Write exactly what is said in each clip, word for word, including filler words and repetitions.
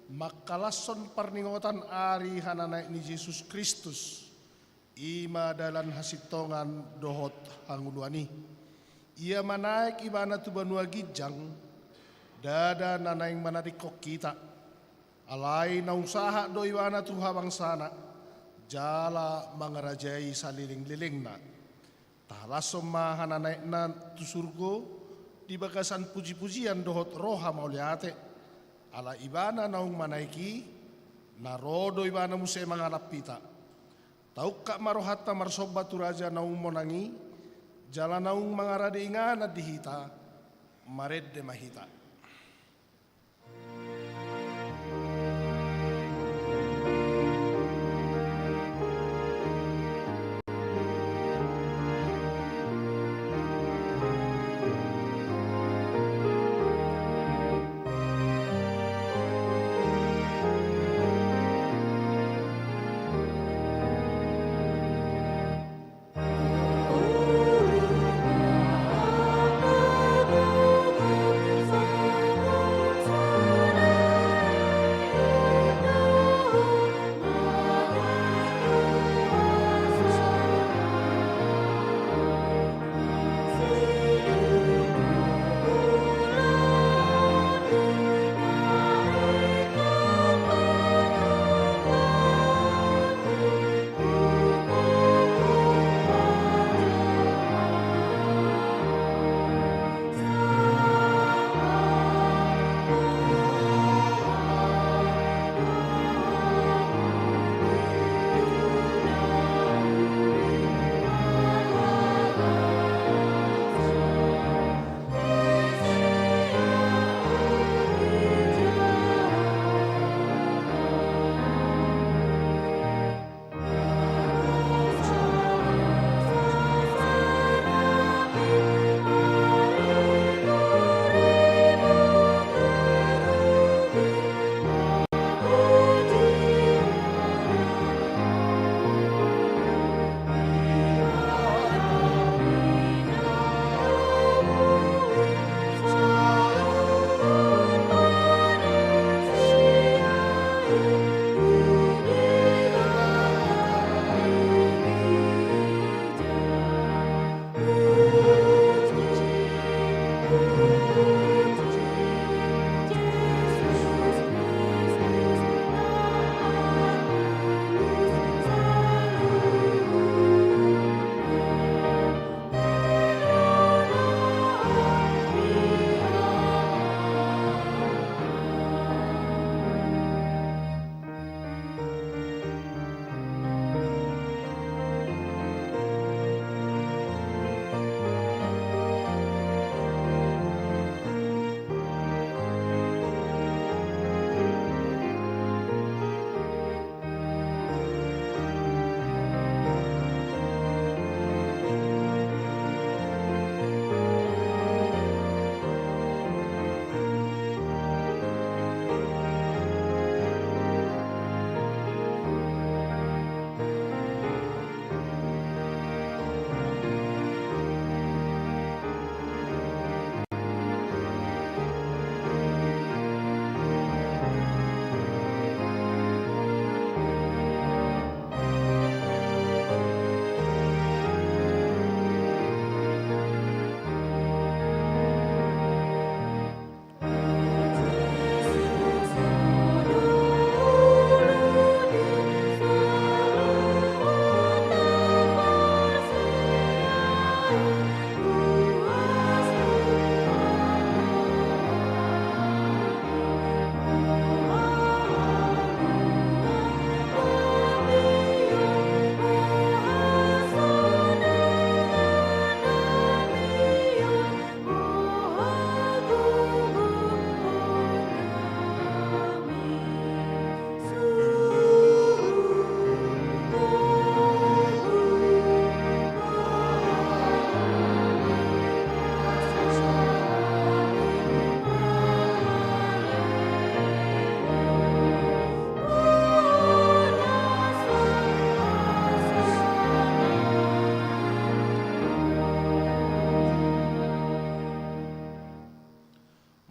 Mangkalashon parningotan ari hananaek ni Jesus Kristus, i ma dalan hasintongan dohot hangoluan i. Ia manaek ibana tu banua ginjang, ndada na naeng manadingkon hita. Alai naung sahat do ibana tu habangsana, jala mangarajai salelenglelengna. Tahalashon ma hananaekna tu surgo, di bagasan pujipujian dohot roha mauliate, ala ibana naung manaek i, na ro do ibana muse mangalap hita. Taungkap ma rohanta marsomba tu Raja naung monang i, jala naung mangarade inganan di hita, marende ma hita.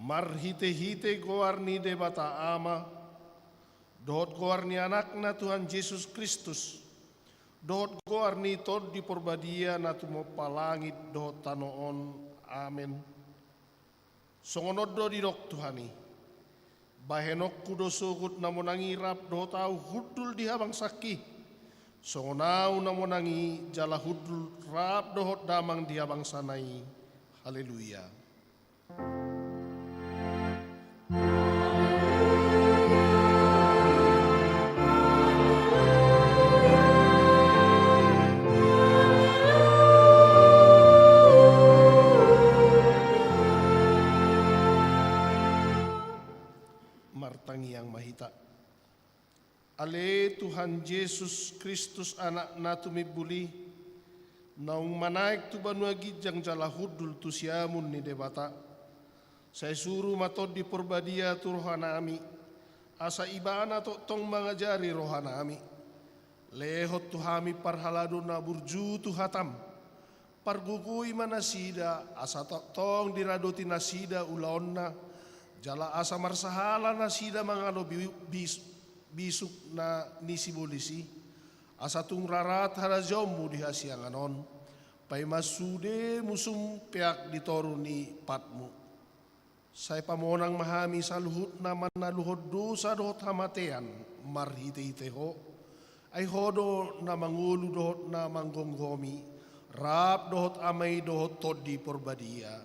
Marhitehite goar ni Debata Ama, dohot goar ni Anakna Tuhan Jesus Kristus, dohot goar ni Tondi Porbadia na tumompa langit dohot tano on. Amen. Songon on do didok Tuhan i: Bahenonku do sogot na monang i rap dohot ahu hundul di habangsangki, songon ahu na monang i jala hundul rap dohot damang di habangsana i. Haleluya. Martangiang ma hita. Ale Tuhan Jesus Kristus, Anak na tumimbul i, naung manaek tu banua ginjang jala hundul tu siamun ni Debata, sai suru ma Tondi Porbadia tu rohanami, asa Ibana tongtong mangajari rohanami. Lehon tu hami parhalado na burju tu hatam. Pargogoi ma nasida, asa tongtong diradoti nasida ulaonna, jala asa marsahala nasida mangalo bi-, bis-, bisuk na ni sibolis i, asa tung rarat harajaonmu di hasiangan on, paima sude musum peak di toru ni patmu. Sai pamonang ma hami saluhutna manaluhon dosa dohot hamatean marhitehite Ho. Ai Ho do na mangolu dohot na manggomgomi, rap dohot Ama i dohot Tondi Porbadia.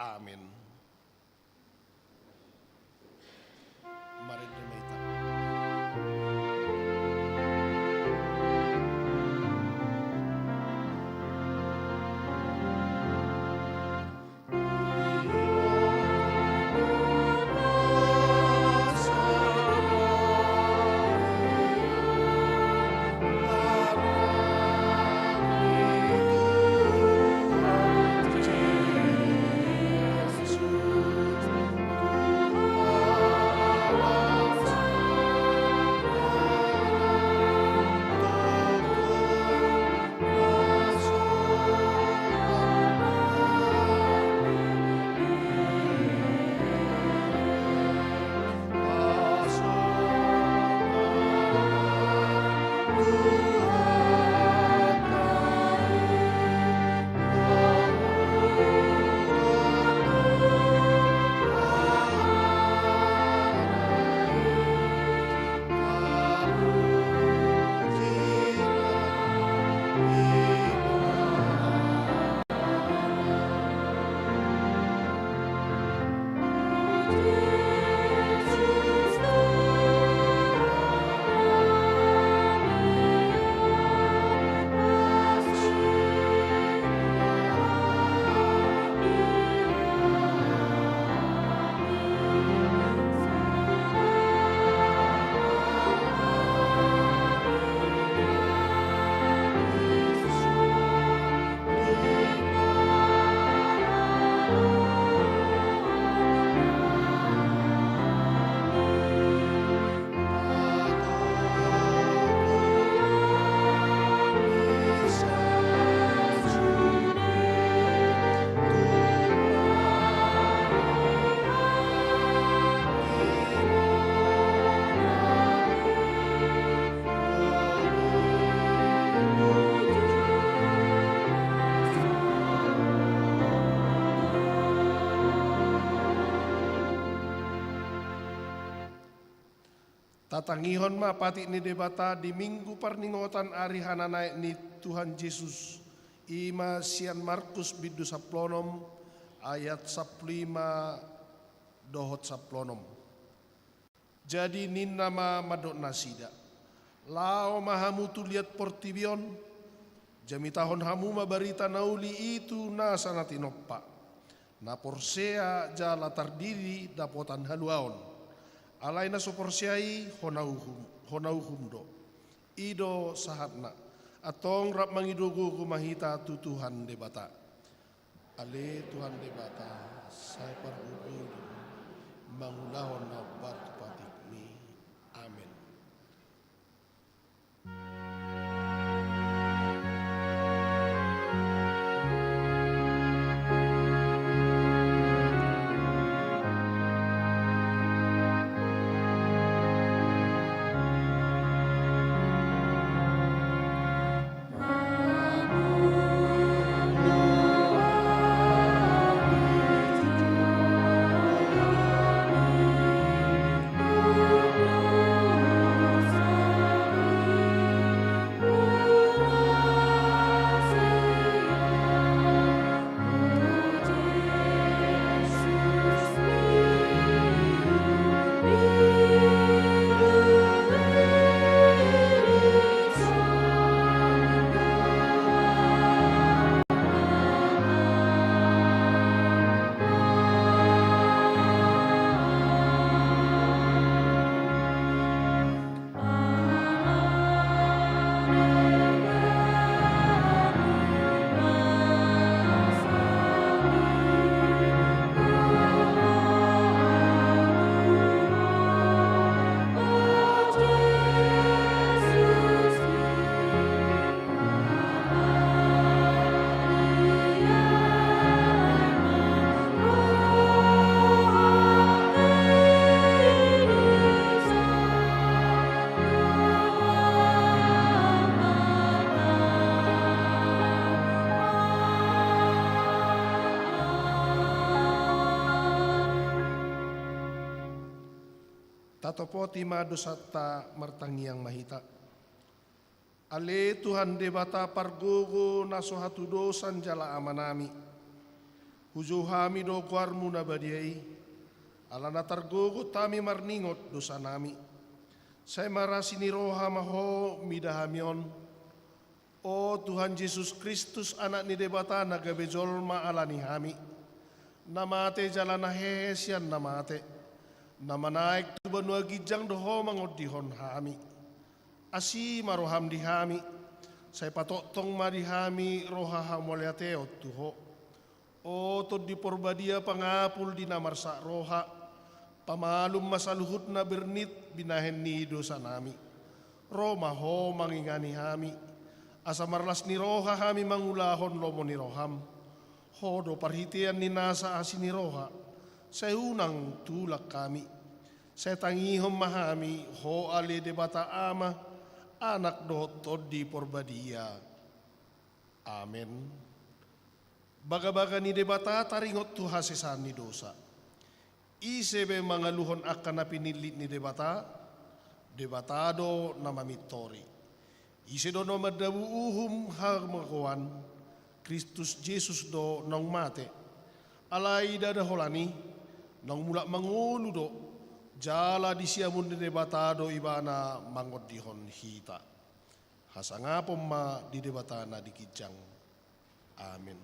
Amen. Marende ma hita. Tatangihon ma patik ni Debata di Minggu parningotan ari hananaek ni Tuhan Jesus, i ma sian Markus bindu sampulu onom ayat sampulu lima dohot sampulu onom. Jadi ninna ma mandok nasida: Laho ma hamu tu liat portibi on, jamitahon hamu ma barita na uli i tu nasa na tinompa. Na porsea jala tardidi dapotan haluaon. Alai na so porsea i hona uhum, hona uhum do. I do sahatna. Antong rap mangido gogo ma hita tu Tuhan Debata. Ale Tuhan Debata, sai pargogoi do mangulahon na hombar tu patikmi. Amen. Tatopoti ma dosanta, martangiang ma hita. Ale Tuhan Debata pargogo na so hatudosan jala Amanami, hujou hami do goarMu na badia i, ala na targogot hami marningot dosanami. Sai marasi ni roha ma Ho mida hami on. O Tuhan Jesus Kristus, Anak ni Debata na gabe jolma ala ni hami, na mate jala na hehe sian na mate, na manaek tu banua ginjang do Ho mangondihon hami. Asi ma rohaM di hami, sai patongtong ma di hami roha hamauliateon tu Ho. O Tondi Porbadia, pangapul di na marsak roha, pamalum ma saluhut na bernit binahen ni dosanami. Ro ma Ho mangingani hami, asa marlas ni roha hami mangulahon lomo ni rohaM. Ho do parhitean ni nasa asi ni roha, sai unang tulak hami. Sai tangihon ma hami Ho ale Debata Ama, Anak dohot Tondi Porbadia. Amen. Bagabaga ni Debata taringot tu hasesaan ni dosa. Ise be mangaluhon angka na pinillit ni Debata? Debata do na mamintori. Ise do na mandabu uhum hamagoan? Kristus Jesus do naung mate. Alai ndada holan i, naung mulak mangolu do, jala di siamun ni Debata do Ibana mangondihon hita. Hasangapon ma di Debata na di ginjang. Amen.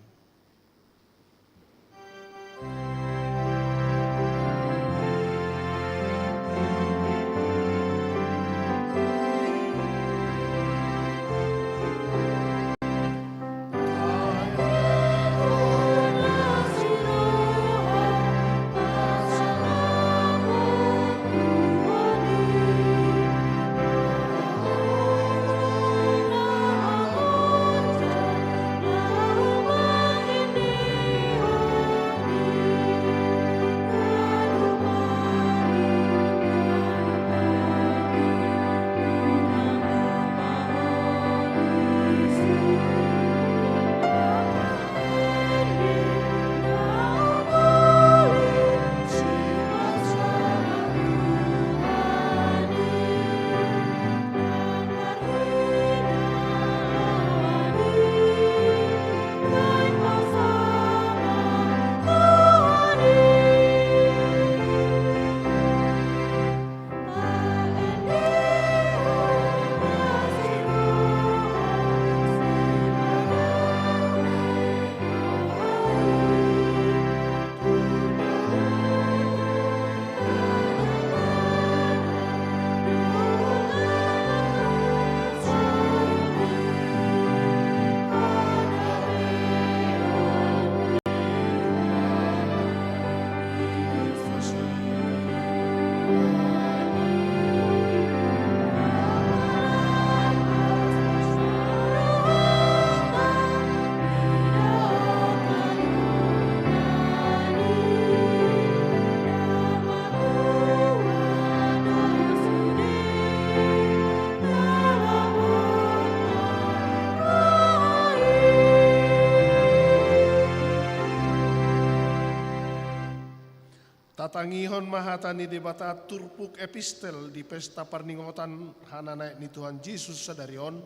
Tatangihon ma hata ni Debata turpuk epistel di pesta parningotan hananaek ni Tuhan Jesus sadari on,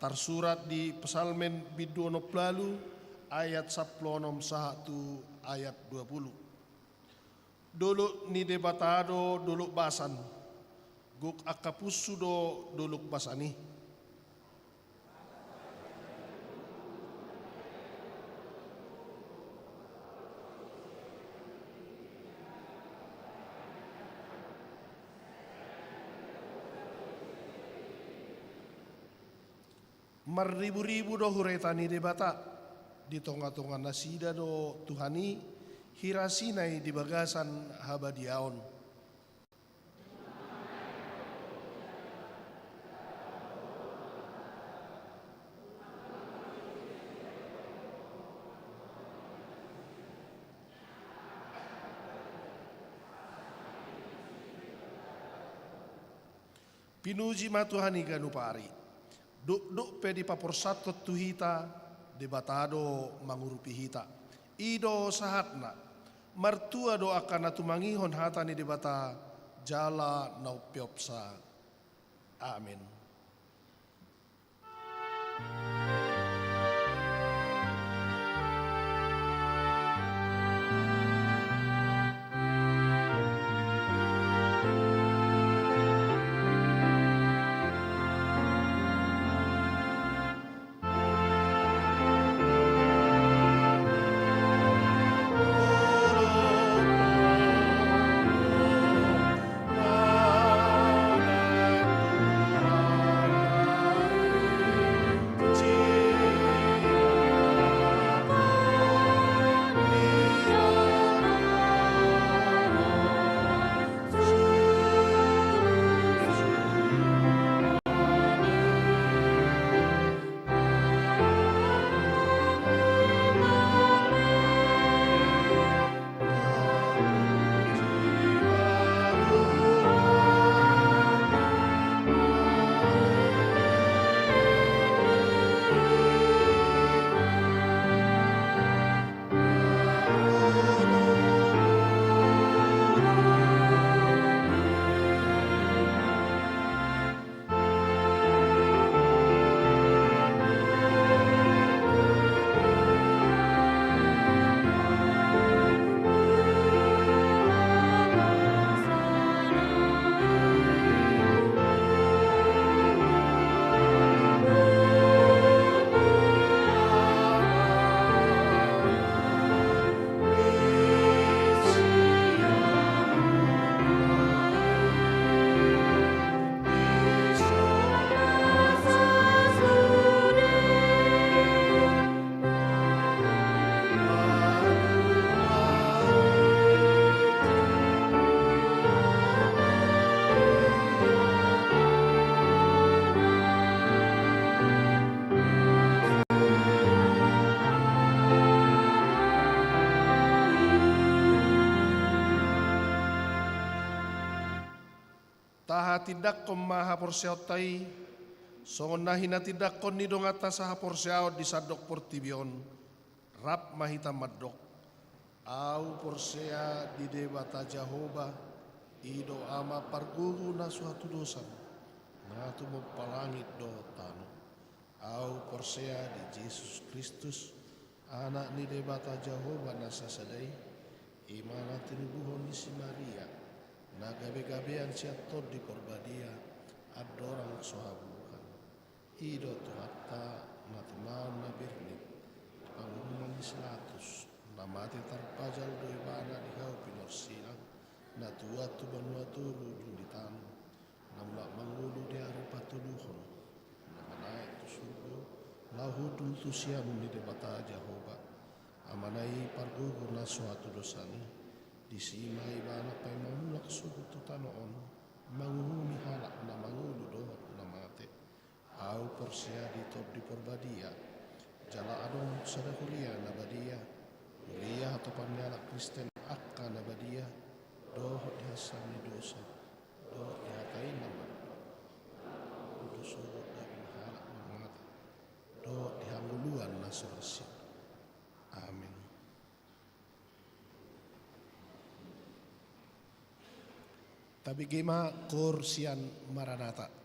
tarsurat di Psalmen bindu onom pulu ualu ayat sampulu onom sahat tu ayat dua pulu. Dolok ni Debata do dolok basan, gok angka punsu do dolok basan i. Marriburibu do hureta ni Debata, di tongatonga nasida do Tuhan i, hira Sinai di bagasan habadiaon. Pinuji ma Tuhan i ganup ari. Dokdok pe dipaporsanhon tu hita, Debata do mangurupi hita. I do sahatna. Martua do angka na tumangihon hata ni Debata, jala na umpeopsa. Amen. Tahatindangkon ma haporseaonta i, songon na hinatindangkon ni donganta sahaporseaon di sandok portibi on. Rap ma hita mandok: Ahu porsea di Debata Jahowa, i do Ama pargogo na so hatudosan, na tumompa langit dohot tano. Ahu porsea di Jesus Kristus, Anak ni Debata Jahowa na sasada i, i ma na tinubuhon ni si Maria, na gabegabean sian Tondi Porbadia, andorang so habuhan. I do Tuhanta, na tumaon na bernit, di panguruman ni si Latus, na mate tarpajal do ibana di hau pinorsilang, na tuat tu banua toru dung di tano, na mulak mangolu di ari patoluhon, na manaek tu surgo, laho hundul tu siamun ni Debata Jahowa, Amana i pargogo na so hatudosan i, disi ma ibana paima mulak sogot tu tano on, manguhumi halak na mangolu dohot na mate. Ahu porsea di Tondi Porbadia, jala adong sada huria na badia, huria hatopan ni halak Kristen angka na badia, dohot di hansan ni dosa, dohot di hata i na mandok, dohot sogot daging halak na mate, dohot di hangoluan na so ra sian. Amen. Tabege ma koor sian Maranatha.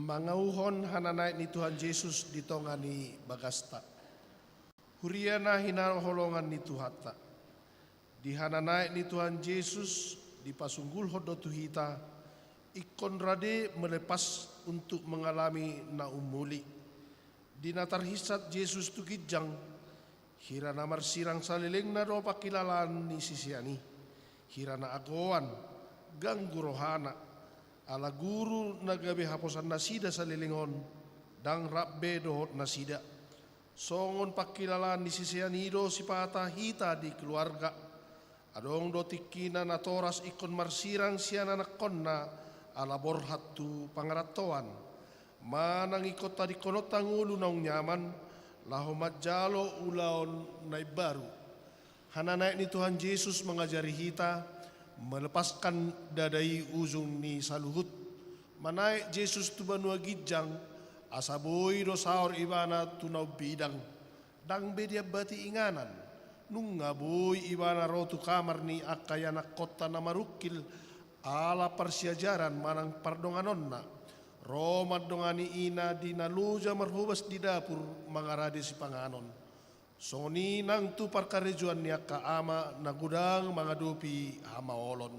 Mangauhon hananaek ni Tuhan Jesus di tonga ni bagasta. Huria na hinaholongan ni Tuhanta. Di hananaek ni Tuhan Jesus, dipasunggulhon do tu hita, ingkon rade melepas untuk mengalami na ummuli. Di na tarhinsat Jesus tu ginjang, hira na marsirang salelengna do pangkilalaan ni sisean i, hira na agoan, ganggu rohana, ala guru na gabe haposan nasida saleleng on, ndang rap be dohot nasida. Songon pangkilalaan ni sisean i do sipata hita di keluarga. Adong do tingkina natoras ingkon marsirang sian anakkonna ala borhat tu pangarantoan. Manang ingkon tadingkononta ngolu naung nyaman, laho manjalo ulaon na imbaru. Hananaek ni Tuhan Jesus mangajari hita, melepaskan ndada i ujung ni saluhut. Manaek Jesus tu banua ginjang, asa boi do saor ibana tu na umbidang. Ndang be diambati inganan, nunga boi ibana ro tu kamar ni angka ianakkonta na marungkil, ala parsiajaran manang pardonganonna. Ro mandongani ina di na loja marhobas di dapur mangarade sipanganon. Songon i nang tu parkarejoan ni angka ama na godang mangadopi hamaolon.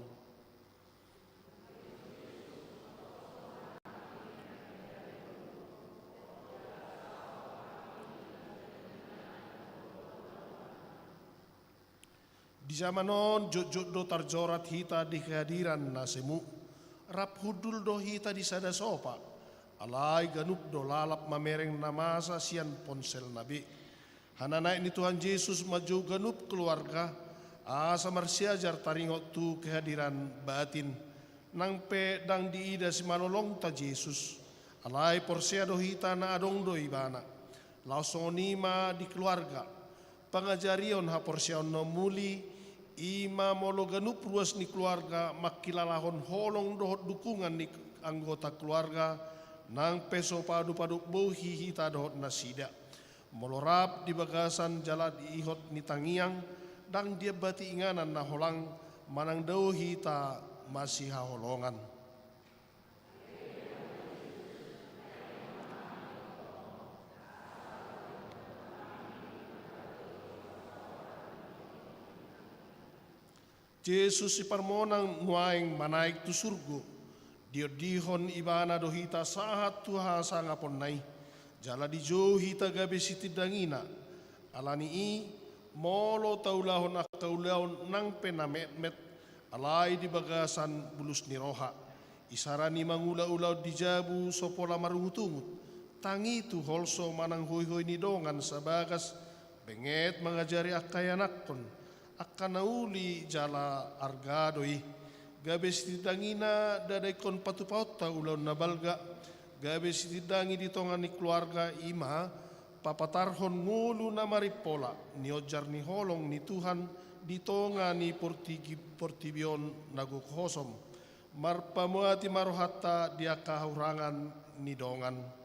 Di jaman on jotjot do tarjorat hita di kehadiran na semu. Rap hundul do hita di sada sopa. Alai ganup do lalap mamereng na masa sian ponselna be. Hananaek ni Tuhan Jesus manjou ganup keluarga, asa marsiajar taringot tu kehadiran batin. Nang pe ndang diida simalolongta Jesus, alai porsea do hita na adong do ibana. Laos songon i ma di keluarga. Pangajarion haporseaon na ummuli, i ma molo ganup ruas ni keluarga mangkilalahon holong dohot dukungan ni anggota keluarga, nang pe so padopadop bohi hita dohot nasida. Molo rap di bagasan jala di ihot ni tangiang, ndang diambati inganan na holang manang dao hita masihaholongan. Jesus Siparmonang nuaeng manaek tu surgo, diondihon ibana do hita sahat tu hasangaponna i, jala dijou hita gabe sitindangina. Ala ni i, molo taulahon angka ulaon nang pe na metmet, alai di bagasan bulus ni roha. Isara ni mangula ulaon di jabu so pola marungutungut, tangi tu holso manang hoihoi ni dongan sabagas, benget mangajari angka ianakkon, angka na uli jala arga do i. Gabe sitindangina ndada ingkon patupaonta ulaon na balga, gabe sitindangi di tonga ni keluarga i ma, papatarhon ngolu na marimpola, nionjar ni holong ni Tuhan, di tonga ni portigi-, portibi on na gok hosom. Marpamuati ma rohanta di angka hahurangan ni dongan.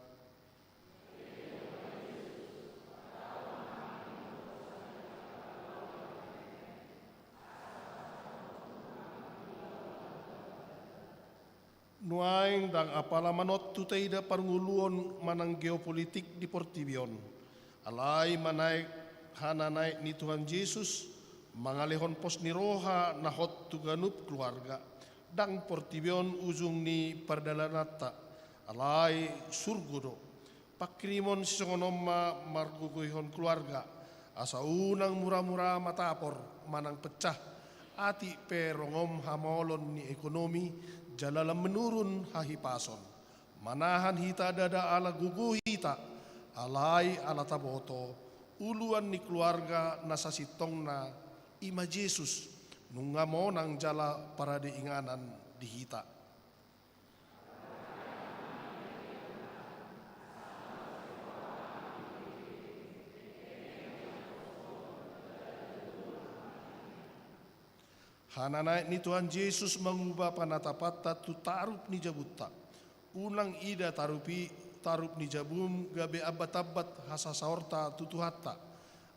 Nuaeng ndang apala manontu taida parngoluon manang geopolitik di portibi on. Alai manaek hananaek ni Tuhan Jesus, mangalehon pos ni roha na hot tu ganup keluarga. Ndang portibi on ujung ni pardalananta, alai surgo do. Pangkirimon sisongon on ma margogoihon keluarga, asa unang muramura matapor manang pecah, atik pe rongom hamaolon ni ekonomi, jala lam menurun hahipason. Manahan hita ndada ala gogo hita, alai ala taboto, uluan ni keluarga na sasintongna, i ma Jesus, nunga monang jala parade inganan di hita. Hananaek ni Tuhan Jesus manguba panatapanta tu tarup ni jabunta. Unang ida tarup i, tarup ni jabum gabe ambatambat hasasaorta tu Tuhanta.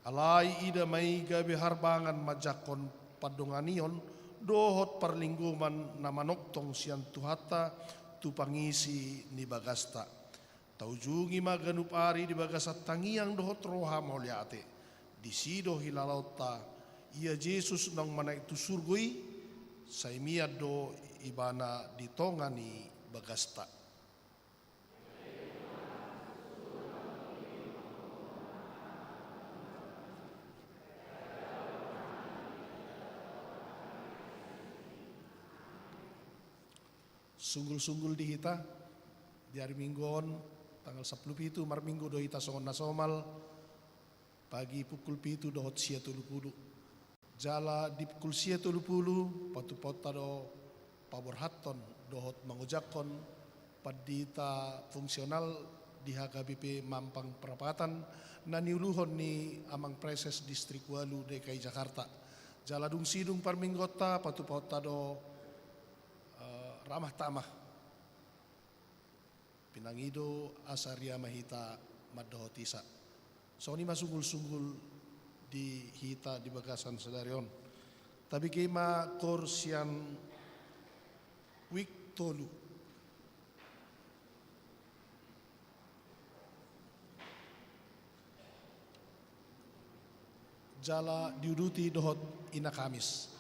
Alai ida ma i gabe harbangan manjangkon pandonganion dohot parlinggoman na manongtong sian Tuhanta tu pangisi ni bagasta. Taujungi ma ganup ari di bagasan tangiang dohot roha mauliate. Disi do hilalaonta, ia Jesus naung manaek tu surgo i, sai mian do Ibana di tonga ni bagasta. Sunggul-sunggul di hita di ari Minggu on, tanggal sampulu pitu, marminggu do hita songon na somal, pagi pukul pitu dohot sia tolu pulu. Jala di pukul sia tolu pulu, patupaonta do paborhathon dohot mangojakhon pandita fungsional di H K B P Mampang Prapatan na niuluhon ni Amang Praeses Distrik Walu D K I Jakarta. Jala dung sidung parmingguonta, patupaonta do, eh, ramah tamah. Pinangido asa ria ma hita mandohoti sa. Songon i ma sunggul-sunggul di hita di bagasan sadari on. Tabege ma koor sian wijk tolu. Jala diuduti dohot Ina Kamis.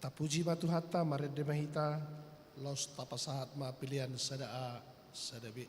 Tapuji ma Tuhanta, marende ma hita, laos tapasahat ma pelean sada A, sada B.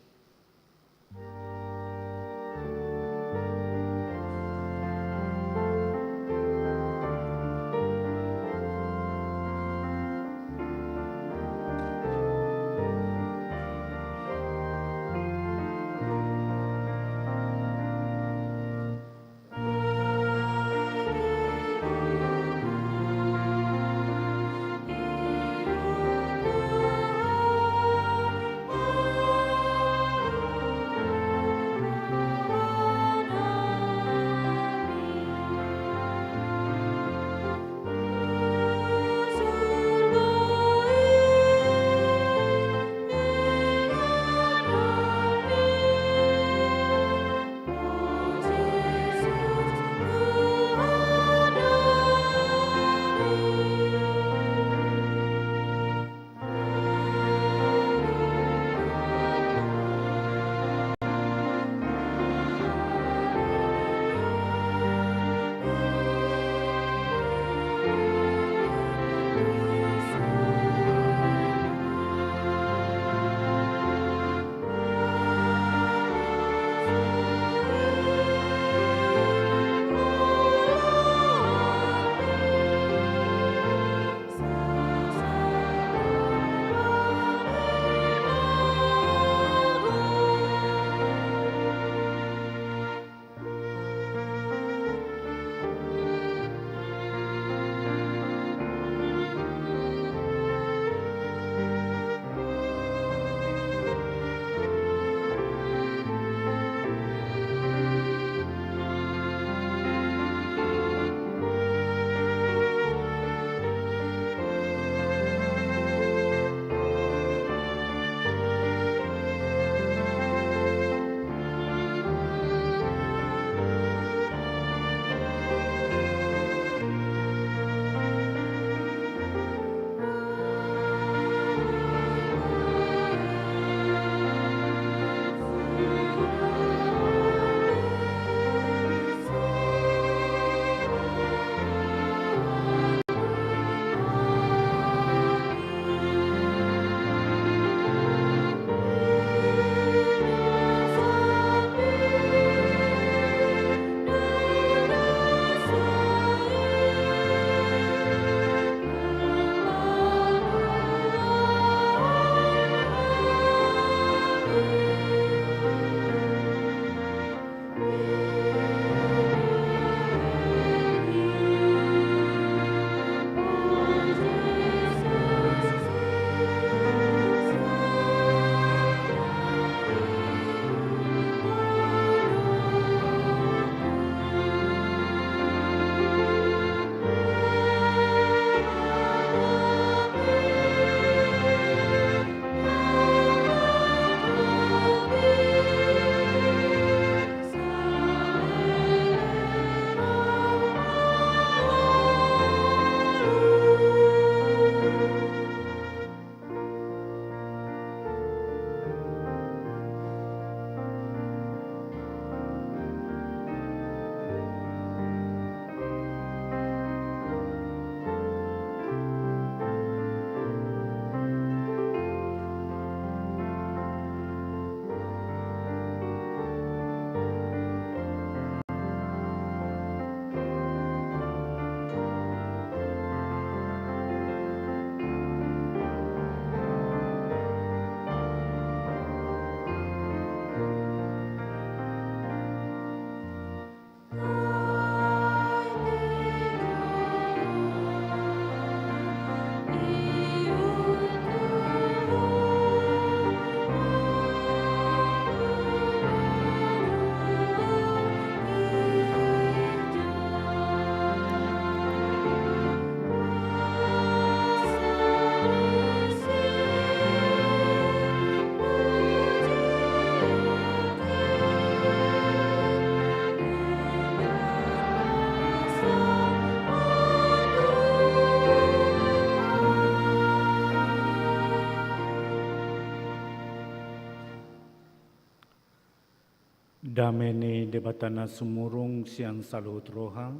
Dame ni Debata na sumurung sian saluhut roha,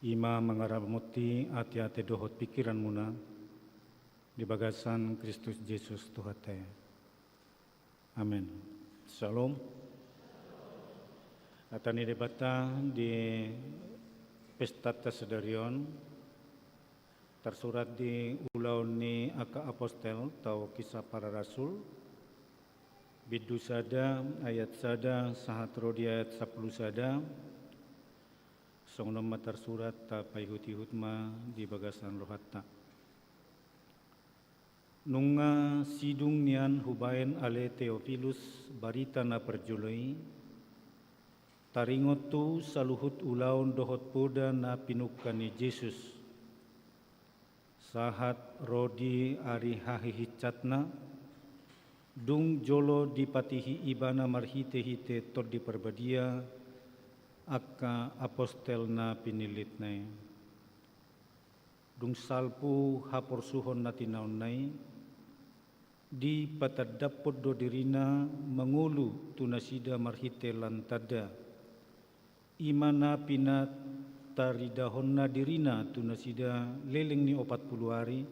I ma mangaramothon ate-ate dohot pingkiranmuna di bagasan Kristus Jesus Tuhanta i. Amen. Syalom. Hata ni Debata di pestanta sadari on tarsurat di Ulaon ni angka apostel atau Kisah Para Rasul, bindu sada, ayat sada sahat ro di ayat sampulu sada. Songon on ma tarsurat, tapaihut-ihut ma di bagasan rohanta. Nunga sidung nian hubaen ale Teofilus barita na parjolo i, taringot tu saluhut ulaon dohot poda na pinungka ni Jesus. Sahat ro di ari hahihinsatna, dung jolo dipatihi ibana marhite-hite Tondi Parbadia angka apostel na pinillitna i. Dung salpu haporsuhon na tinaonna i, dipatandaphon do dirina mangolu tu nasida marhite lan tanda. I ma na pinataridahonna dirina tu nasida leleng ni opat pulu ari,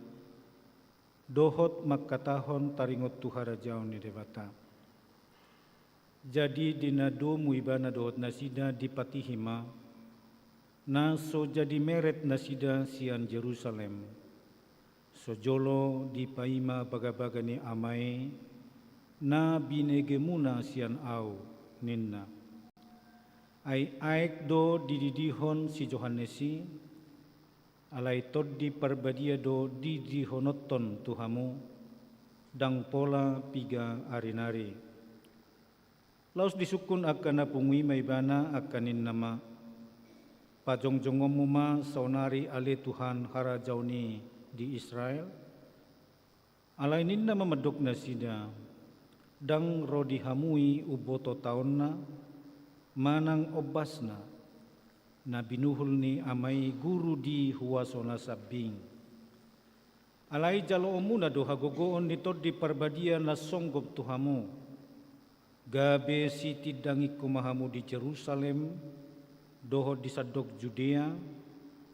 dohot mangkatahon taringot tu harajaon ni Debata. Jadi di na domu ibana dohot nasida dipatihi ma, na so jadi meret nasida sian Jerusalem. So jolo dipaima bagabaga ni Ama i na binegemuna sian Ahu, ninna. Ai aek do dididihon si Johannes i, alai Tondi Parbadia do didihononhon tu hamu, ndang pola piga ari nari. Laos disungkun angka na pungu i ma ibana, angka ninna ma, pajongjongonmu ma saonari ale Tuhan harajaon i di Israel? Alai ninna ma mandok nasida, ndang ro di hamu i umboto taonna, manang ombasna, na binuhul ni Ama i guru di huasona sambing. Alai jaloonmuna do hagogoon ni Tondi Parbadia na songgop tu hamu. Gabe sitindangingku ma hamu di Jerusalem, dohot di sandok Judea,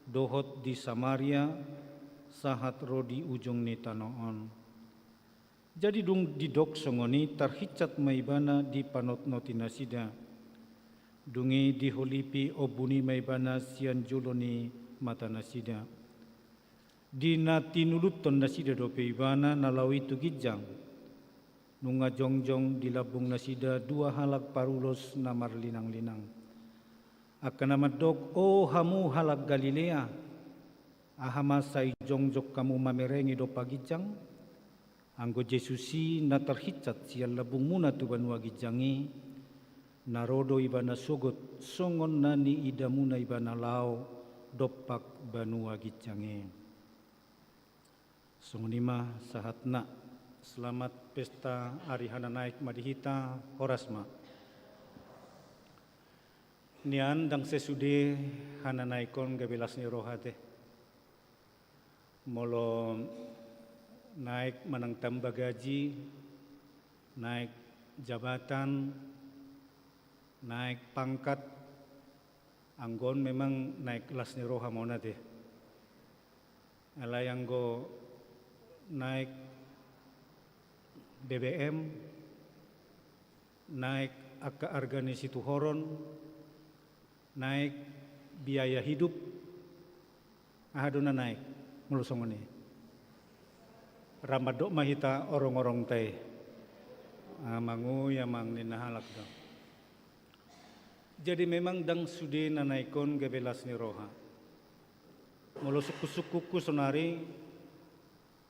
dohot di Samaria, sahat ro di ujung ni tano on. Jadi dung didok songon i tarhinsat ma ibana dipanotnoti nasida. Dung i diholipi ombun i ma ibana sian jolo ni mata nasida. Di na tinuluthon nasida dope ibana na laho i tu ginjang. Nunga jongjong di lambung nasida dua halak parulos na marlinang-linang. Angka na mandok, o hamu halak Galilea, aha ma sai jongjong hamu mamerengi dompak ginjang? Anggo Jesus i na tarhinsat sian lambungmuna tu banua ginjang i, na ro do ibana sogot songon na niidamuna ibana laho dompak banua ginjang i. Songon i ma sahatna. Selamat pesta ari hananaek ma di hita, horas ma. Nian ndang sesude hananaek on gabe las ni roha te. Molo naek manang tamba gaji, naek jabatan, naek pangkat, anggo on memang naek las ni roha ma on ate. Alai anggo naek B B M, naek angka arga ni situhoron, naek biaya hidup, aha do na naek molo songon i? Ra mandok ma hita orong-orongta i. Amang, ui amang, ninna halak do. Jadi memang ndang sude na naek on gabe las ni roha. Molo sungkun-sungkunku sonari,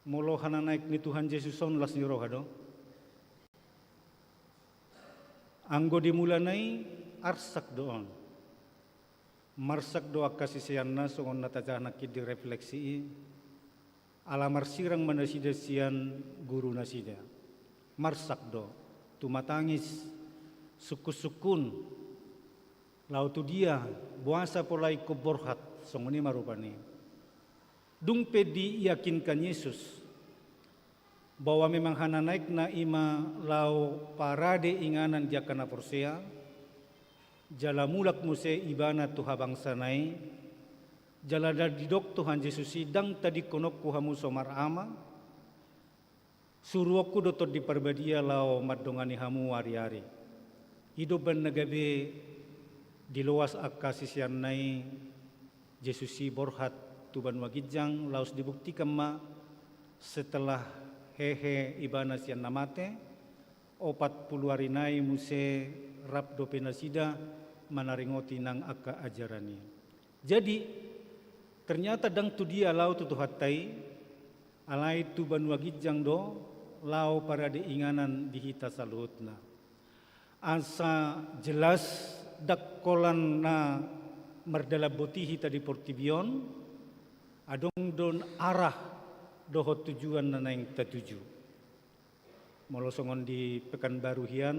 molo hananaek ni Tuhan Jesus on las ni roha do? Anggo di mulana i arsak do on. Marsak do angka siseanna songon na tajaha nangkin di refleksi i. Ala marsirang ma nasida sian guru nasida. Marsak do, tumatangis, sungkun-sungkun. Laho tu dia, boasa pola ingkon borhat, songon i ma rupani. Dung pe diyakinkan Jesus bahwa memang hananaekna i ma laho parade inganan di angka na porsea, jala mulak muse ibana tu habangsana i, Jala na didok Tuhan Jesus i, ndang tadingkononku hamu so marama, suruonku do Tondi Parbadia laho mandongani hamu ari-ari. I do umbahen na gabe diloas angka siseanna i Jesus i borhat tu banua ginjang, laos dibuktikan ma setelah hehe ibana sian na mate, opat pulu ari nai muse rap dope nasida manaringoti nang angka ajaran i. Jadi, ternyata ndang tu dia laho tu Tuhanta i, alai tu banua ginjang do laho parade inganan di hita saluhutna. Asa jelas, ndang holan na mardalan boti hita di portibi on, adong do arah dohot tujuan na naeng tatuju. Molo songon di Pekanbaru hian,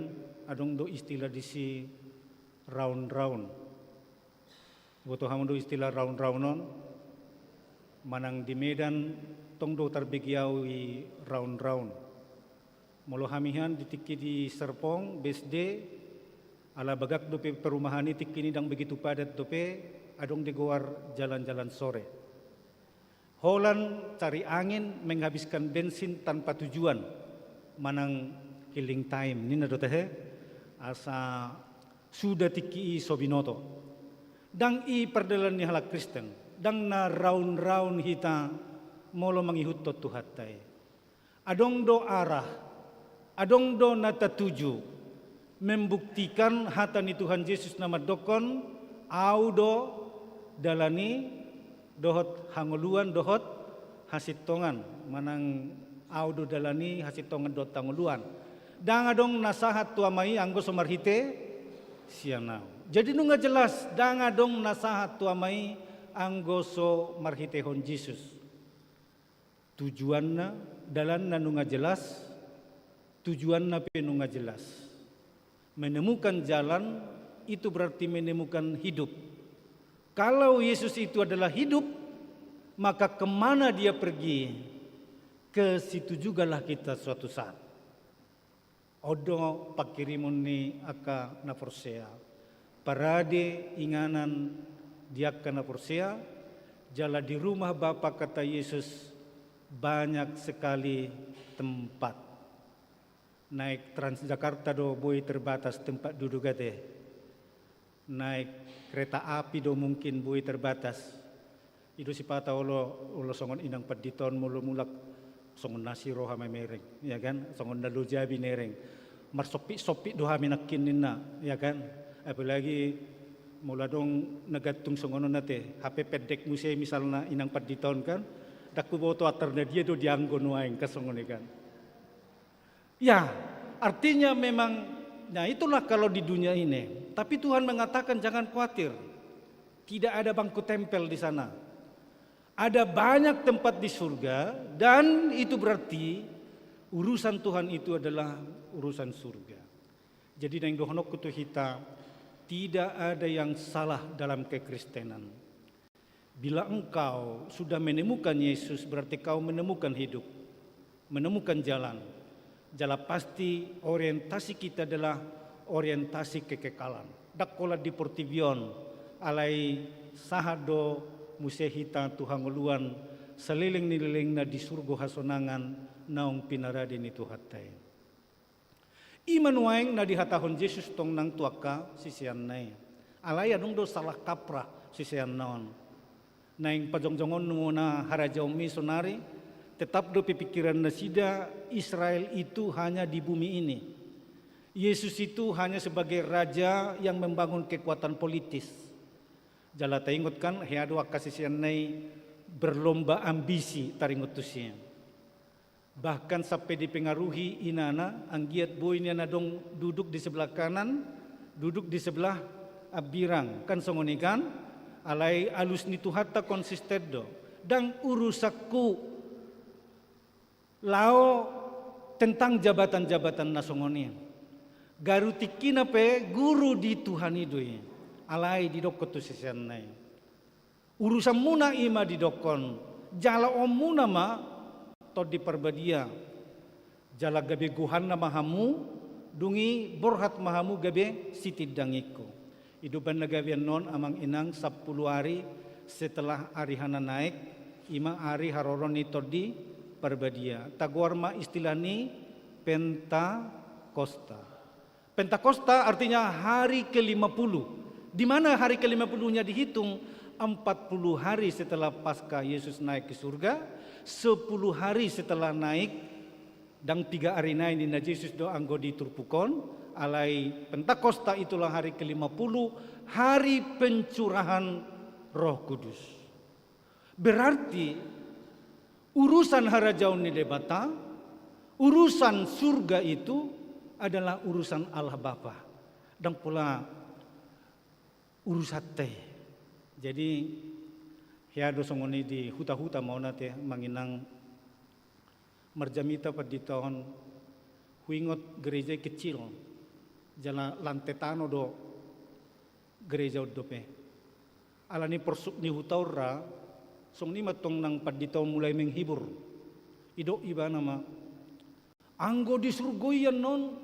adong do istilah disi raun-raun. Boto hamu do istilah raun-raun on? Manang di Medan tong do tarbege au i raun-raun. Molo hami hian di tingki di Serpong, B S D, ala bagak dope perumahan i, tingki ni ndang begitu padat dope, adong digoar jalan-jalan sore. Holan cari angin, menghabiskan bensin tanpa tujuan, manang killing time ninna do tahe, asa suda tingki i so binoto. Ndang i pardalanan ni halak Kristen, ndang na raun-raun hita molo mangihuthon Tuhanta i. Adong do arah, adong do na tatuju, membuktikan hata ni Tuhan Jesus na mandokkon, au do dalan i dohot hangoluan dohot hasintongan, manang au do dalan i hasintongan dohot hangoluan. Ndang adong na sahat tu Ama i anggo so marhite sian au. Jadi nunga jelas, ndang adong na sahat tu Ama i anggo so marhitehon Jesus. Tujuanna, dalanna nunga jelas, tujuanna pe nunga jelas. Menemukan jalan itu berarti menemukan hidup. Kalau Yesus itu adalah hidup, maka kemana Dia pergi, ke situ jugalah kita suatu saat. On do pangkirimon ni angka na porsea. Parade inganan di angka na porsea, jala di rumah Bapa, kata Yesus, banyak sekali tempat. Naik Transjakarta do boi terbatas tempat duduk ate. Naik kereta api do mungkin boi terbatas. I do sipata olo, olo songon inang pandita on molo mulak, songon na si roha mamereng, ya kan? Songon na lojabi nereng. Marsompit-sompit do hami nangkin ninna, ya kan? Apalagi molo adong na gantung songon on ate, hape pendek muse misalna inang pandita on kan? Ndang huboto antar na dia do dianggo nuaeng kan songon i kan? Ya, artinya memang, nah, itulah kalau di dunia ini. Tapi Tuhan mengatakan, "Jangan khawatir. Tidak ada bangku tempel di sana. Ada banyak tempat di surga, dan itu berarti urusan Tuhan itu adalah urusan surga." Jadi, naeng dohononku tu hita, tidak ada yang salah dalam kekristenan. Bila engkau sudah menemukan Yesus, berarti kau menemukan hidup, menemukan jalan. Jala pasti orientasi kita adalah orientasi kekekalan. Ndang holan di portibi on, alai sahat do muse hita tu hangoluan saleleng ni lelengna di surgo hasonangan naung pinarade ni Tuhanta i. I ma nuaeng na dihatahon Jesus tong nang tu angka siseanna i. Alai adong do salah kaprah siseanna on. Naeng pajongjongonnami harajaonmi sonari, tetap dope pikiran nasida Israel itu hanya di bumi ini. Yesus itu hanya sebagai raja yang membangun kekuatan politis. Jala taingot kan, hea do angka siseanna i berlomba ambisi taringot tusi. Bahkan sampai dipengaruhi inana, anggiat boi nian adong duduk di sebelah kanan, duduk di sebelah ambirang. Kan songon i kan? Alai alus ni Tuhanta konsisten do. Ndang urusanku laho tentang jabatan-jabatan na songon i. Garu tingkina pe guru di Tuhan i do i. Alai didokkon tu siseanna i. Urusanmuna i ma didokkon, jaloonmuna ma Tondi Parbadia. Jala gabe gohanna ma hamu, dung i borhat ma hamu gabe sitindangingku. I do umbahen na gabe annon amang inang, sampulu ari setelah ari hana naek, ima ari haroro ni Tondi Parbadia. Tagoar ma istilah ni Pentakosta. Pentakosta artinya hari kelima puluh. Di mana hari kelima puluhnya dihitung? Empat puluh hari setelah Paskah Yesus naik ke surga, sepuluh hari setelah naik, ndang piga ari nai ninna Jesus do anggo di turpuk on, alai Pentakosta itulah hari kelima puluh, hari pencurahan Roh Kudus. Berarti urusan harajaon ni Debata, urusan surga itu adalah urusan Allah Bapa. Ndang pola urusanta i. Jadi, hea do songon i di huta-huta ma on ate, Amang Inang, marjamita pandita on, huingot gereja i kecil, jala lante tano do gereja on dope. Alani porsuk ni huta on ra, songon i ma tong nang pandita on mulai menghibur. Didok ibana ma, anggo di surgo i annon,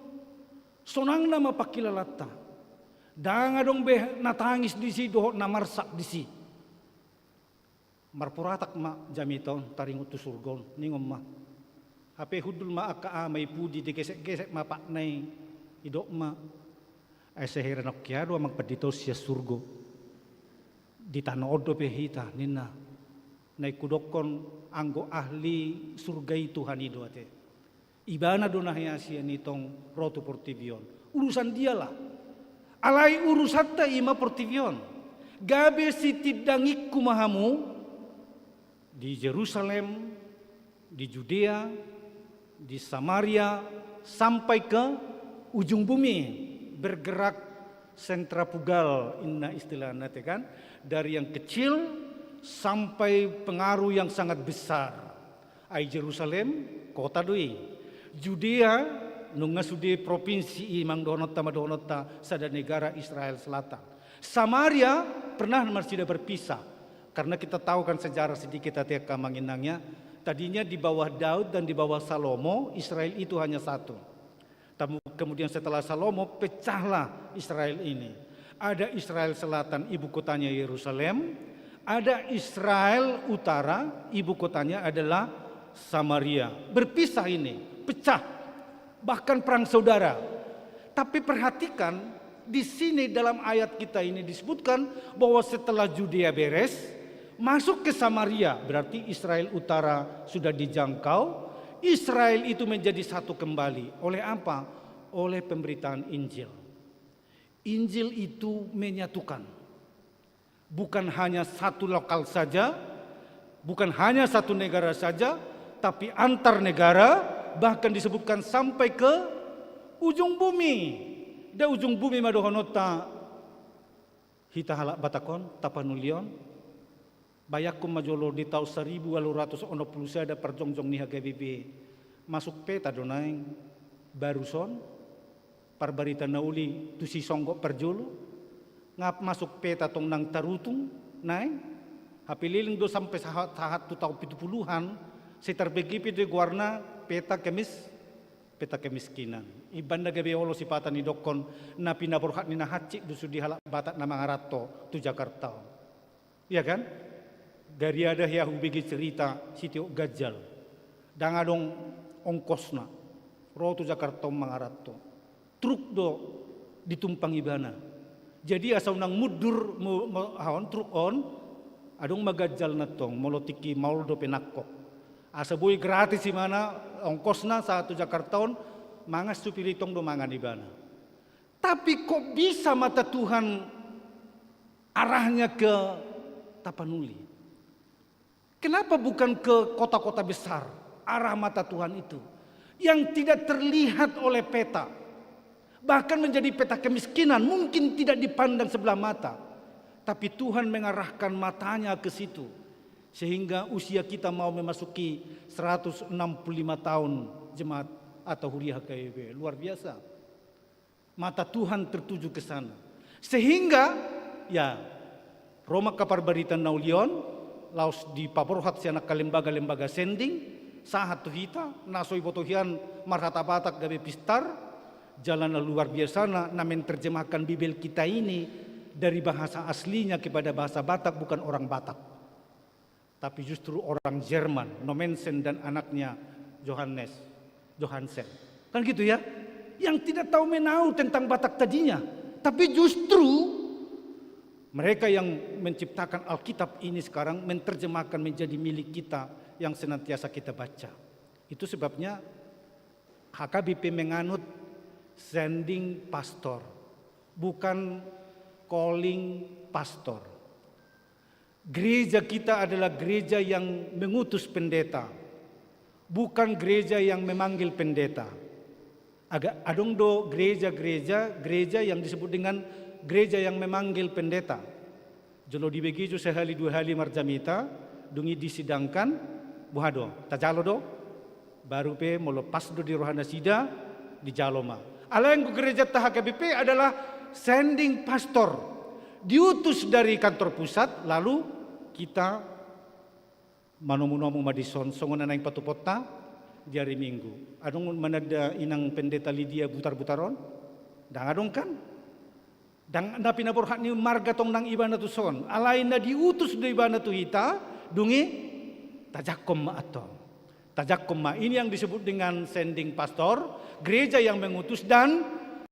sonangna ma pangkilalanta. Ndang adong be na tangis disi dohot na marsak disi. Marporatak ma jamita on taringot tu surgo on, ningon ma. Hape hundul ma angka ama i pudi, digesek-gesek ma patna i, didok ma. Ai sai heran au hea do amang pandita on sian surgo. Di tano on dope hita, ninna. Naeng hudokkon anggo ahli surga i Tuhan i do ate. Ibana do na hea sian i tong ro tu portibi on. Urusan dialah. Alai urusanta ima portibi on. Gabe sitindangingku ma hamu di Jerusalem, di Judea, di Samaria, sampai ke ujung bumi, bergerak sentrifugal, ninna istilahna ate kan, dari yang kecil sampai pengaruh yang sangat besar. Ai Jerusalem, kota do i. Judea, nunga sude propinsi i, amang dohononta ma dohononta, sada negara Israel Selatan. Samaria pernah nasida berpisah. Karena kita tahu kan sejarah sedikit ate angka amang inang ya. Tadinya di bawah Daud dan di bawah Salomo, Israel itu hanya satu. Tamu-, kemudian setelah Salomo, pecahlah Israel ini. Ada Israel Selatan, ibu kotanya Yerusalem. Ada Israel Utara, ibu kotanya adalah Samaria. Berpisah ini, pecah. Bahkan perang saudara. Tapi perhatikan, di sini dalam ayat kita ini disebutkan bahwa setelah Judea beres, masuk ke Samaria, berarti Israel Utara sudah dijangkau, Israel itu menjadi satu kembali. Oleh apa? Oleh pemberitaan Injil. Injil itu menyatukan. Bukan hanya satu lokal saja, bukan hanya satu negara saja, tapi antar negara, bahkan disebutkan sampai ke ujung bumi. Nda ujung bumi ma dohononta hita halak Batak on, Tapanuli on. Bayangkon ma jolo di taon saribu ualu ratus onom pulu sada parjongjong ni H K B P masuk peta do naeng barus on, Parbarita Na Uli tu sisonggot parjolo, nga masuk peta tong nang tarutung naeng, hape leleng do sampe sahat, sahat tu taon pitu puluhan, sai tarbege pe do goarna peta kemis-, peta kemiskinan. Ibana gabe olo sipata nidokkon na pinaborhat ni na hansit do sude halak Batak na mangaranto tu Jakarta on. Iya kan? Gariada hea hubege cerita sitiop ganjal. Ndang adong ongkosna. Ro tu Jakarta on mangaranto. Truk do ditumpang ibana. Jadi asa unang mundur mo-, mo-, aha on, truk on, adong ma ganjalna tong, molo tingki maol dope nangkok. Asa boi gratis ibana ongkosna sahat tu Jakarta on, mangan supir i tong do mangan ibana. Tapi kok bisa mata Tuhan arahnya ke Tapanuli? Kenapa bukan ke kota-kota besar arah mata Tuhan itu? Yang tidak terlihat oleh peta. Bahkan menjadi peta kemiskinan, mungkin tidak dipandang sebelah mata. Tapi Tuhan mengarahkan matanya ke situ. Sehingga usia kita mau memasuki seratus enam puluh lima tahun jemaat atau huria H K B P. Luar biasa. Mata Tuhan tertuju ke sana. Sehingga, ya, ro ma angka Parbarita Na Uli on, laos dipaborhat sian angka lembaga-lembaga sending, sahat tu hita, na so diboto hian marhata Batak gabe pistar, jala na luar biasana, na menerjemahkan Bibel kita ini, dari bahasa aslinya kepada bahasa Batak bukan orang Batak, tapi justru orang Jerman, Nommensen dan anaknya Johannes, Johansen. Kan gitu ya? Yang tidak tahu menau tentang Batak tadinya. Tapi justru mereka yang menciptakan Alkitab ini sekarang menerjemahkan menjadi milik kita yang senantiasa kita baca. Itu sebabnya H K B P menganut sending pastor, bukan calling pastor. Gereja kita adalah gereja yang mengutus pendeta, bukan gereja yang memanggil pendeta. Agak adong do gereja-gereja, gereja yang disebut dengan gereja yang memanggil pendeta. Jolo dibege jo sehali dua hali marjamita, dung i disidangkan, boha do, tajalo do? Baru pe molo pas do di roha nasida, dijalo ma. Alai anggo gerejanta H K B P adalah sending pastor, diutus dari kantor pusat, lalu kita manomu-nomu ma dison, songon na naeng patupaonta di ari Minggu. Adong mananda inang pendeta Lidia butar-butar on? Ndang adong kan? Ndang na pinaborhat ni marga tong nang ibana tuson. Alai na diutus do ibana tu hita, dung i tajangkon ma antong. Tajangkon ma. Ini yang disebut dengan sending pastor, gereja yang mengutus, dan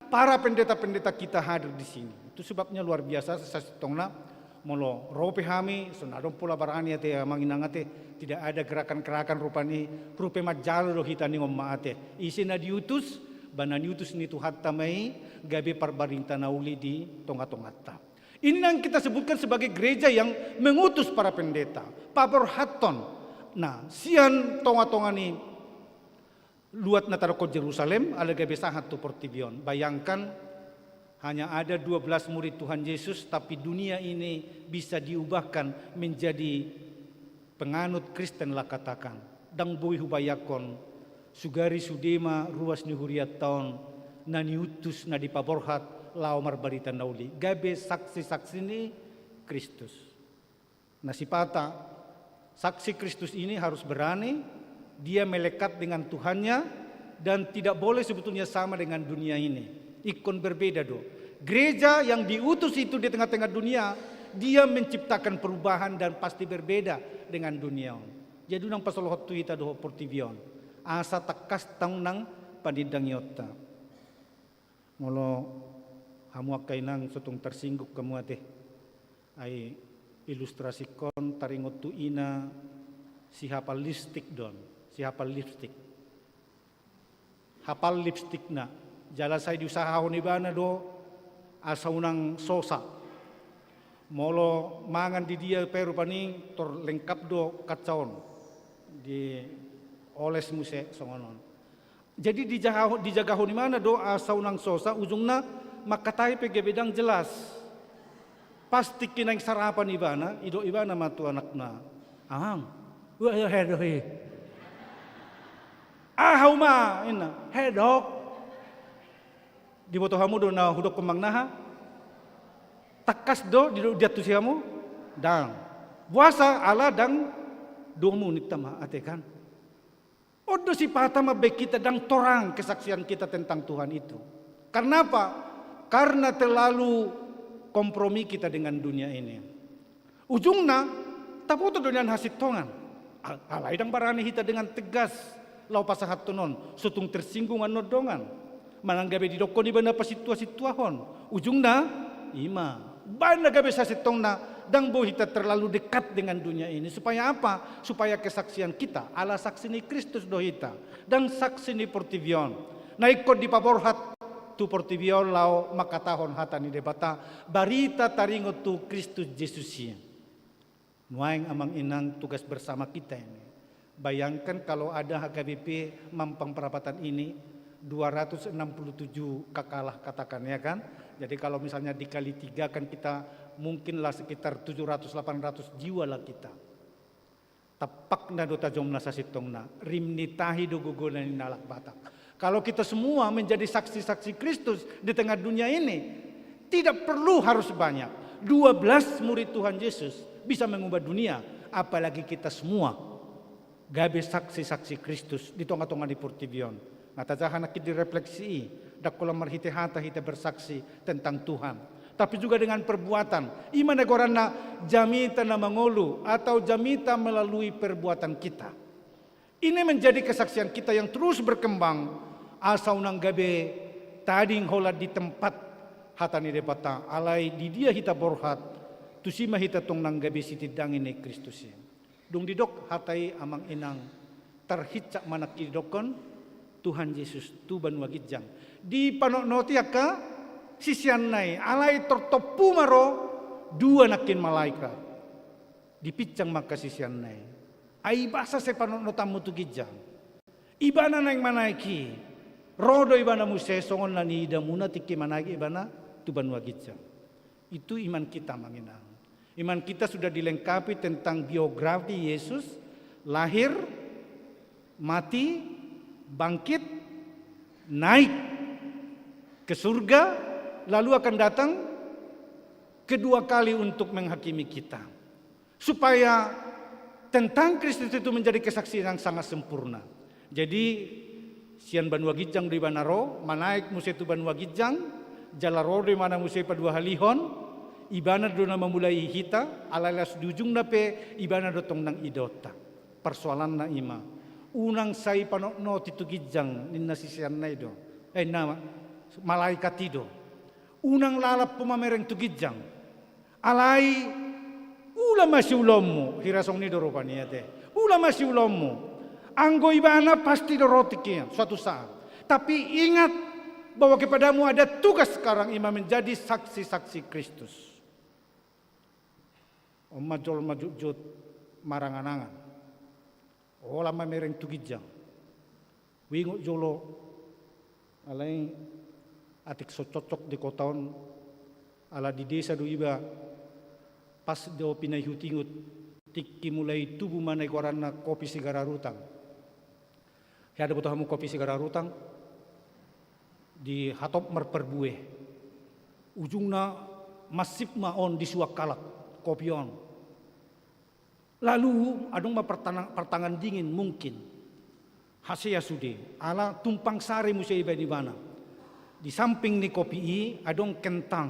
para pendeta-pendeta kita hadir di sini. Itu sebabnya luar biasa sasintongna. Molo ro pe hami, so na adong pola barani ate, amang inang ate, tidak ada gerakan-gerakan rupani, rupe manjalo do hita ningon ma ate. Ise na diutus, ba na niutus ni Tuhanta ma i, gabe parbarinta na uli di tonga-tonganta. Ini yang kita sebutkan sebagai gereja yang mengutus para pendeta, paborhathon. Nah, sian tonga-tonga ni luat na tadokkon Jerusalem, ala gabe sahat tu portibi on. Bayangkan, hanya ada dua belas murid Tuhan Yesus, tapi dunia ini bisa diubahkan menjadi penganut Kristen lah katakan. Ndang boi hubayangkon, sugari sude ma ruas ni hurianta on, na niutus, na dipaborhat, laho marbarita na uli. Gabe saksi-saksi ni Kristus. Nah, sipata, saksi Kristus ini harus berani, dia melekat dengan Tuhannya, dan tidak boleh sebetulnya sama dengan dunia ini. Ingkon berbeda do. Gereja yang diutus itu di tengah-tengah dunia, dia menciptakan perubahan dan pasti berbeda dengan dunia on. Jadi unang pasolohon tu hita dohot portibi on. Asa tangkas tong nang panindangionta. Molo hamu angka inang so tung tarsinggung hamu ate. Ai ilustrasingkon taringot tu ina sihapal lipstik do on, sihapal lipstik. Hapal lipstikna, jala sai diusahahon ibana do asa unang sosa. Molo mangan di dia pe rupani tor lengkap do kaca on. Dioles muse songon on. Jadi dijaha-, dijagahon ibana do asa unang sosa, ujungna mangkatai pe gabe ndang jelas. Pas tingki naeng sarapan ibana, idok ibana ma tu anakna. Amang, ua ia hedok i. Aha uma, inna, hedok. Diboto hamu do na hudokkon manang aha? Tangkas do di, diantusi hamu? Ndang. Boasa ala ndang domu ninta ma ate kan. On do sipata mambahen hita ndang torang kesaksian kita tentang Tuhan itu. Karena apa? Karena terlalu kompromi kita dengan dunia ini. Ujungna, taboto do nian hasintongan. Al-, alai ndang barani hita dengan tegas laho pasahathon on, so tung tersinggung annon dongan. Manang gabe didokkon ibana pasintua-sintuahon. Ujungna, ima. Baen na gabe sasintongna, ndang boi hita terlalu dekat dengan dunia ini. Supaya apa? Supaya kesaksian kita ala saksi ni Kristus do hita. Ndang saksi ni portibi on. Na ingkon dipaborhat tu portibi on laho mangkatahon hata ni Debata, barita taringot tu Kristus Jesus i. Nuaeng amang inang tugas bersama kita ini. Bayangkan kalau ada H K B P Mampang Perapatan ini dua ratus enam puluh tujuh K K lah katakan, ya kan? Jadi kalau misalnya dikali tiga kan kita mungkinlah sekitar tujuh ratus delapan ratus jiwa lah kita. Tepakna do tajomna sasintongna, rim ni tahi do gogona ni halak Batak. Kalau kita semua menjadi saksi-saksi Kristus di tengah dunia ini, tidak perlu harus banyak. Dua belas murid Tuhan Yesus bisa mengubah dunia, apalagi kita semua gabe saksi-saksi Kristus di tonga-tonga ni portibi on. Nga tajaha nangkin di refleksi i, ndang holan marhite hata hita bersaksi tentang Tuhan. tapi juga dengan perbuatan. I ma na goarna jamita na mangolu atau jamita melalui perbuatan kita. Ini menjadi kesaksian kita yang terus berkembang, asa unang gabe tading holan di tempat hata ni Debata, alai di dia hita borhat, tusi ma hita tong nang gabe sitindangi ni Kristus i. Dung didok hata i, amang inang, tarhinsat ma nangkin didokkon Tuhan Jesus tu banua ginjang. Dipanotnoti angka siseanna i, alai tor tompu ma ro dua nangkin malaikat. Dipinsang ma angka siseanna i. Ai boasa sai panotnotanmu tu ginjang? Ibana naeng manaek i. Ro do ibana muse songon na niidamuna tingki manaek ibana tu banua ginjang. Itu iman kita, amang inang. Iman kita sudah dilengkapi tentang biografi Yesus, lahir, mati, bangkit, naik ke surga, lalu akan datang kedua kali untuk menghakimi kita. Supaya tentang Kristus itu menjadi kesaksian yang sangat sempurna. Jadi, sian banua ginjang do ibana ro, manaek muse tu banua ginjang, jala ro do ibana muse paduahalihon, ibana do na mamulai hita, alai laos di ujungna pe ibana do tong nang idaonta. Parsoalanna i ma, unang sai panotnoti tu ginjang, ninna siseanna i do. Eh, ninna malaikat i do. Unang lalap ho mamereng tu ginjang. Alai ula ma siulaonmu, hira songon i do rupani ate. Ula ma siulaonmu. Anggo ibana pasti do ro tingki suatu saat. Tapi ingat bahwa kepadamu ada tugas sekarang, i ma menjadi saksi-saksi Kristus. On ma jolma jotjot marangan-angan. Holan mamereng tu ginjang. Huingot jolo, alai atik so cocok di kota on, ala di desa do iba, pas do pinaihut-ihut, tingki mulai tubu ma na goarna Kopi Sigararutang. Hea do boto hamu Kopi Sigararutang? Di hatop marparbue. Ujungna mansip ma on disuan halak kopi on. Lalu adong ma partana-, partangan dingin mungkin. Hasea sude, ala tumpang sari muse dibaen ibana. Di samping ni kopi i adong kentang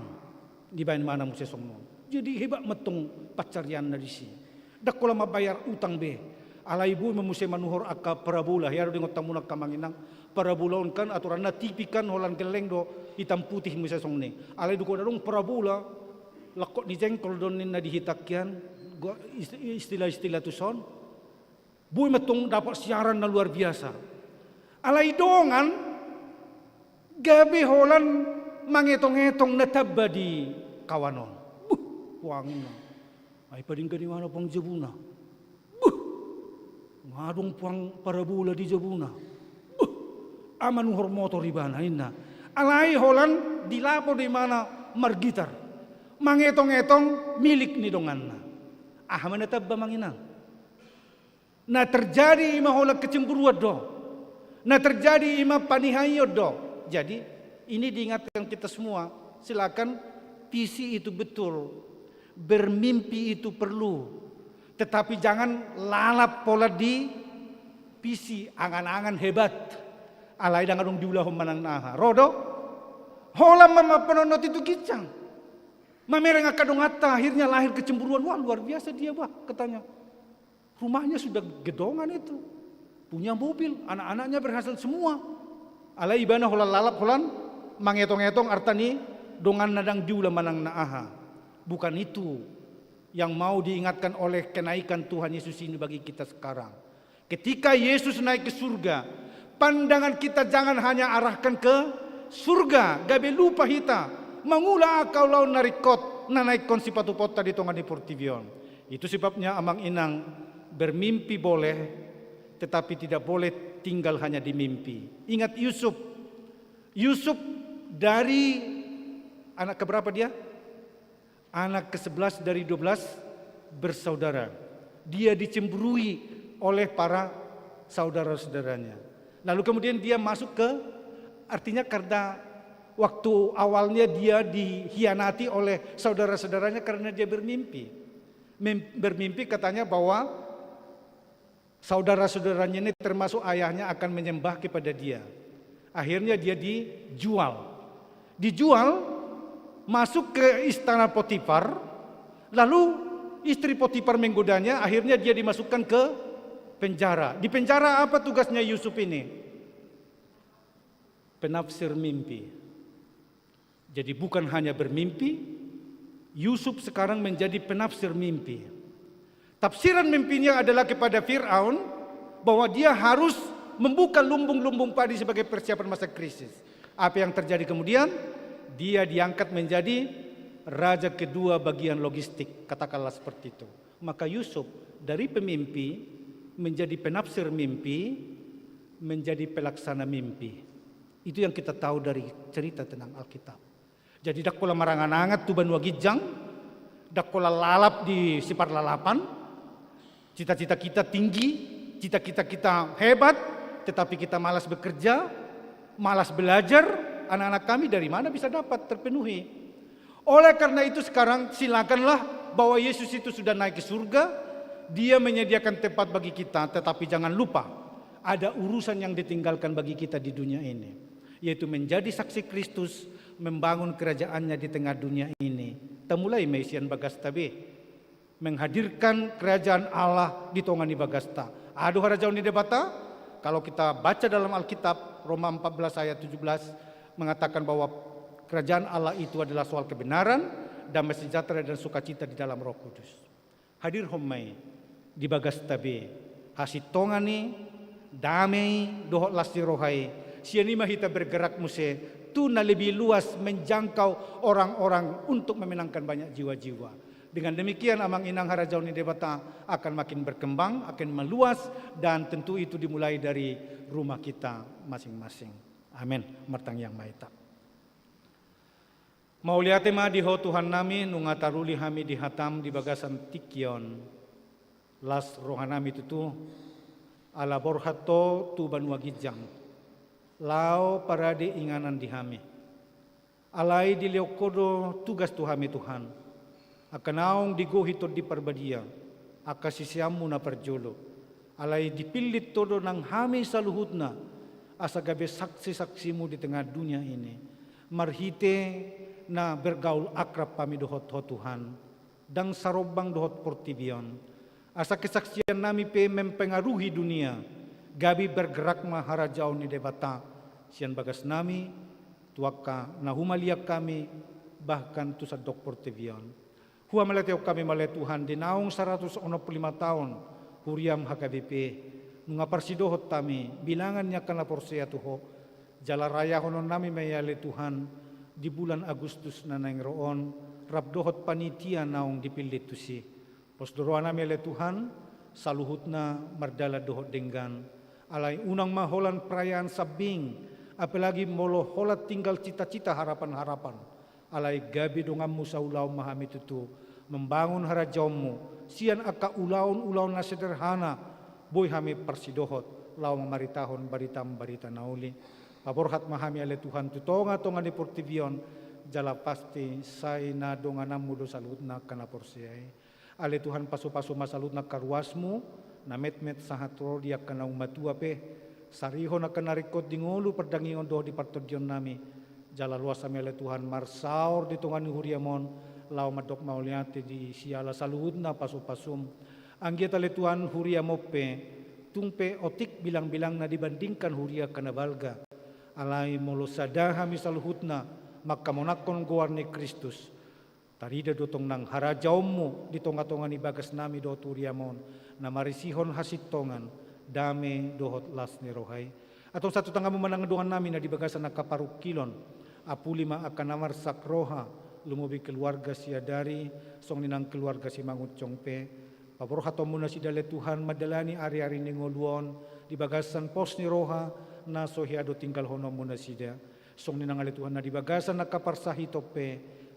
dibaen ibana muse songon on. Jadi hebat ma tong pansarianna disi. Ndang holan mambayar utang be. Alai boi ma muse manuhor angka parabola, hea do diingot hamuna angka amang inang. Parabola on kan aturanna T V kan holan gelleng do hitam putih muse songon i. Alai dung adong parabola, langkot ni jengkol do ninna di hita kian, go-, ist-, istilah-istilah tuson. Boi ma tong dapat siaran na luar biasa. Alai dongan gabe holan mangetong-etong na tamba di kawan on. Buh, puang ninna. Ai padenggan ibana puang jabuna. Buh, nga adong puang parabola di jabuna. Buh, a manuhor motor ibana ninna. Alai holan dilapor do ibana margitar. Mangetong-etong milik ni donganna. Aha ma na tamba, amang inang? Na terjadi i ma holan kecemburuan do. Na terjadi i ma panihaion do. Jadi, ini diingatkan kita semua. Silakan, visi itu betul. Bermimpi itu perlu. Tetapi jangan lalap holan di visi, angan-angan hebat. Alai ndang adong diulahon manang na aha. Ro do? Holan ma, ma panotnoti tu ginjang. Mamereng angka donganta, akhirnya lahir kecemburuan. Wah, luar biasa dia, bah, katanya. Rumahnya sudah gedongan itu. Punya mobil, anak-anaknya berhasil semua. Alai ibana holan lalap, holan mangetong-etong arta ni donganna, ndang diula manang na aha. Bukan itu yang mau diingatkan oleh kenaikan Tuhan Yesus ini bagi kita sekarang. Ketika Yesus naik ke surga, pandangan kita jangan hanya arahkan ke surga, gabe lupa hita mangula angka ulaon na ringkot na naingkon sipatupaonta di tonga ni portibi on. Itu sebabnya, amang inang, bermimpi boleh, tetapi tidak boleh tinggal hanya di mimpi. Ingat Yusuf. Yusuf dari anak keberapa dia? Anak kesebelas dari dua belas bersaudara. Dia dicemburui oleh para saudara-saudaranya. Lalu kemudian dia masuk ke, artinya karena waktu awalnya dia dikhianati oleh saudara-saudaranya karena dia bermimpi. Mem-, bermimpi katanya bahwa saudara-saudaranya ini termasuk ayahnya akan menyembah kepada dia. Akhirnya dia dijual. Dijual, masuk ke istana Potifar, lalu istri Potifar menggodanya, akhirnya dia dimasukkan ke penjara. Di penjara apa tugasnya Yusuf ini? Penafsir mimpi. Jadi bukan hanya bermimpi, Yusuf sekarang menjadi penafsir mimpi. Tafsiran mimpinya adalah kepada Firaun bahwa dia harus membuka lumbung-lumbung padi sebagai persiapan masa krisis. Apa yang terjadi kemudian? Dia diangkat menjadi raja kedua bagian logistik, katakanlah seperti itu. Maka Yusuf dari pemimpi menjadi penafsir mimpi, menjadi pelaksana mimpi. Itu yang kita tahu dari cerita tentang Alkitab. Jadi ndang pola marangan-angan tu banua ginjang, ndang pola lalap di siparlalapan. Cita-cita kita tinggi, cita-cita kita hebat, tetapi kita malas bekerja, malas belajar, anak-anak kami dari mana bisa dapat terpenuhi? Oleh karena itu sekarang silakanlah, bahwa Yesus itu sudah naik ke surga, Dia menyediakan tempat bagi kita, tetapi jangan lupa ada urusan yang ditinggalkan bagi kita di dunia ini, yaitu menjadi saksi Kristus, membangun kerajaannya di tengah dunia ini. Tamulai ma i sian bagasta be, menghadirkan kerajaan Allah di tonga ni bagasta. Aha do harajaon ni Debata? Kalau kita baca dalam Alkitab, Roma empat belas ayat tujuh belas mengatakan bahwa kerajaan Allah itu adalah soal kebenaran, damai sejahtera, dan sukacita di dalam Roh Kudus. Hadirhon ma i di bagasta be hasintongan i, dame i, dohot las ni roha i. Sian i ma hita bergerak muse tu na lebih luas, menjangkau orang-orang untuk memenangkan banyak jiwa-jiwa. Dengan demikian, Amang Inang, harajaon ni Debata akan makin berkembang, akan meluas, dan tentu itu dimulai dari rumah kita masing-masing. Amin. Martangiang ma hita. Mauliate ma di Ho Tuhannami, nunga taruli hami di hataM di bagasan tingki on. Las rohanami tutu, ala borhat Ho tu banua ginjang, laho parade inganan di hami. Alai dilehon Ho do tugas tu hami, Tuhan, angka naung digohi Tondi Parbadia, angka siseanMu na parjolo. Alai dipillit Ho do nang hami saluhutna, asa gabe saksi-saksiMu di tengah dunia ini, marhite na bergaul akrab hami dohot Ho, Tuhan, ndang sarombang dohot portibi on. Asa kesaksiannami pe mempengaruhi dunia, gabe bergerak ma harajaon ni Debata sian bagasnami, tu angka na humaliang hami, bahkan tu sandok portibi on. Huhamelatehon hami ma ale Tuhan, di naung saratus onom pulu lima taon huriaM H K B P, nunga parsidohot hami, bilangan ni angka na porsea tu Ho, jala rayahononnami ma i ale Tuhan, di bulan Agustus na naeng ro on, rap dohot panitia naung dipillit tusi. Pos do rohanami ale Tuhan, saluhutna mardalan dohot denggan. Alai unang ma holan perayaan sambing, apalagi molo holan tinggal cita-cita, harapan-harapan. Alai gabe donganMu saulaon ma hami tutu, membangun harajaonMu, sian angka ulaon-ulaon na sederhana, boi hami parsidohot, laho mamaritahon baritaM, barita na uli. Paborhat ma hami ale Tuhan tu tonga-tonga ni portibi on, jala pasti sai na dongananMu do saluhutna angka na porsea i. Ale Tuhan, pasu-pasu ma saluhutna angka ruasMu, na metmet sahat ro di angka naung matua pe, sarihon angka na ringkot di ngolu, pardangion dohot di partondionnami, jala loas hami ale Tuhan marsaor di tonga ni huriaM on, laho mandok mauliate di siala saluhutna pasu-pasuM. Anggiat ale Tuhan huriaM on pe, tung pe otik bilang-bilangna dibandingkan huria angka na balga. Alai molo sada hami saluhutna, manghamonanghon goar ni Kristus, tarida do tong nang harajaonMu di tonga-tonga ni bagasnami dohot huriaM on, na marisihon hasintongan, dame dohot las ni roha i. Antong satutanganMu ma nang dongannami na di bagasan angka parungkilon, apuli ma angka na marsak roha, lumobi keluarga Siadari, songon i nang keluarga Simangunsong pe. PaborhatonMu nasida ale Tuhan mandalani ari-ari ni ngolu on, di bagasan pos ni roha, na so hea do tinggalhononMu nasida. Songon i nang ale Tuhan na di bagasan angka parsahiton pe,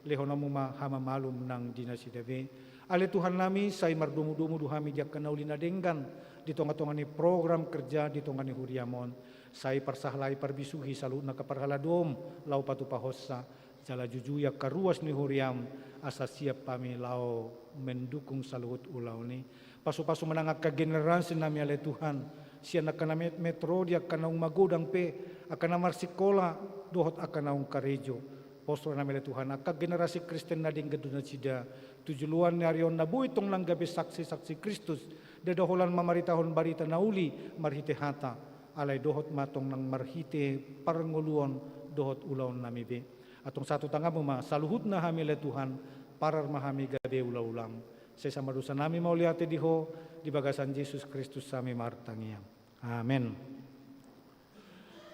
lehononMu ma hamamalum nang di nasida be. Ale Tuhannami, sai mardomu-domu do hami di angka na uli na denggan, di tonga-tonga ni program kerja, di tonga ni huriaM on. Sai parsahalai parbisuhi saluhut angka parhaladoM, laho patupahonsa, jala jujui angka ruas ni huriaM, asa siap hami laho mendukung saluhut ulaon i. Pasu-pasu ma nang angka generasinami ale Tuhan, sian angka na metmet ro di angka naung magodang pe, angka na marsikola, dohot angka naung karejo. Pos rohanami ale Tuhan, angka generasi Kristen na denggan do nasida tu joloan ni ari on na boi tong nang gabe saksi-saksi Kristus, ndada holan mamaritahon barita na uli marhite hata, alai dohot ma tong nang marhite parngoluon dohot ulaonnami be. Antong sahat tu tanganmu ma saluhutna hami ale Tuhan, parar ma hami gabe ulaulaM. Sesa ma dosanami, mauliate di Ho, di bagasan Jesus Kristus hami martangiang. Amen.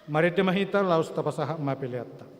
Marende ma hita laos tapasahat ma peleanta.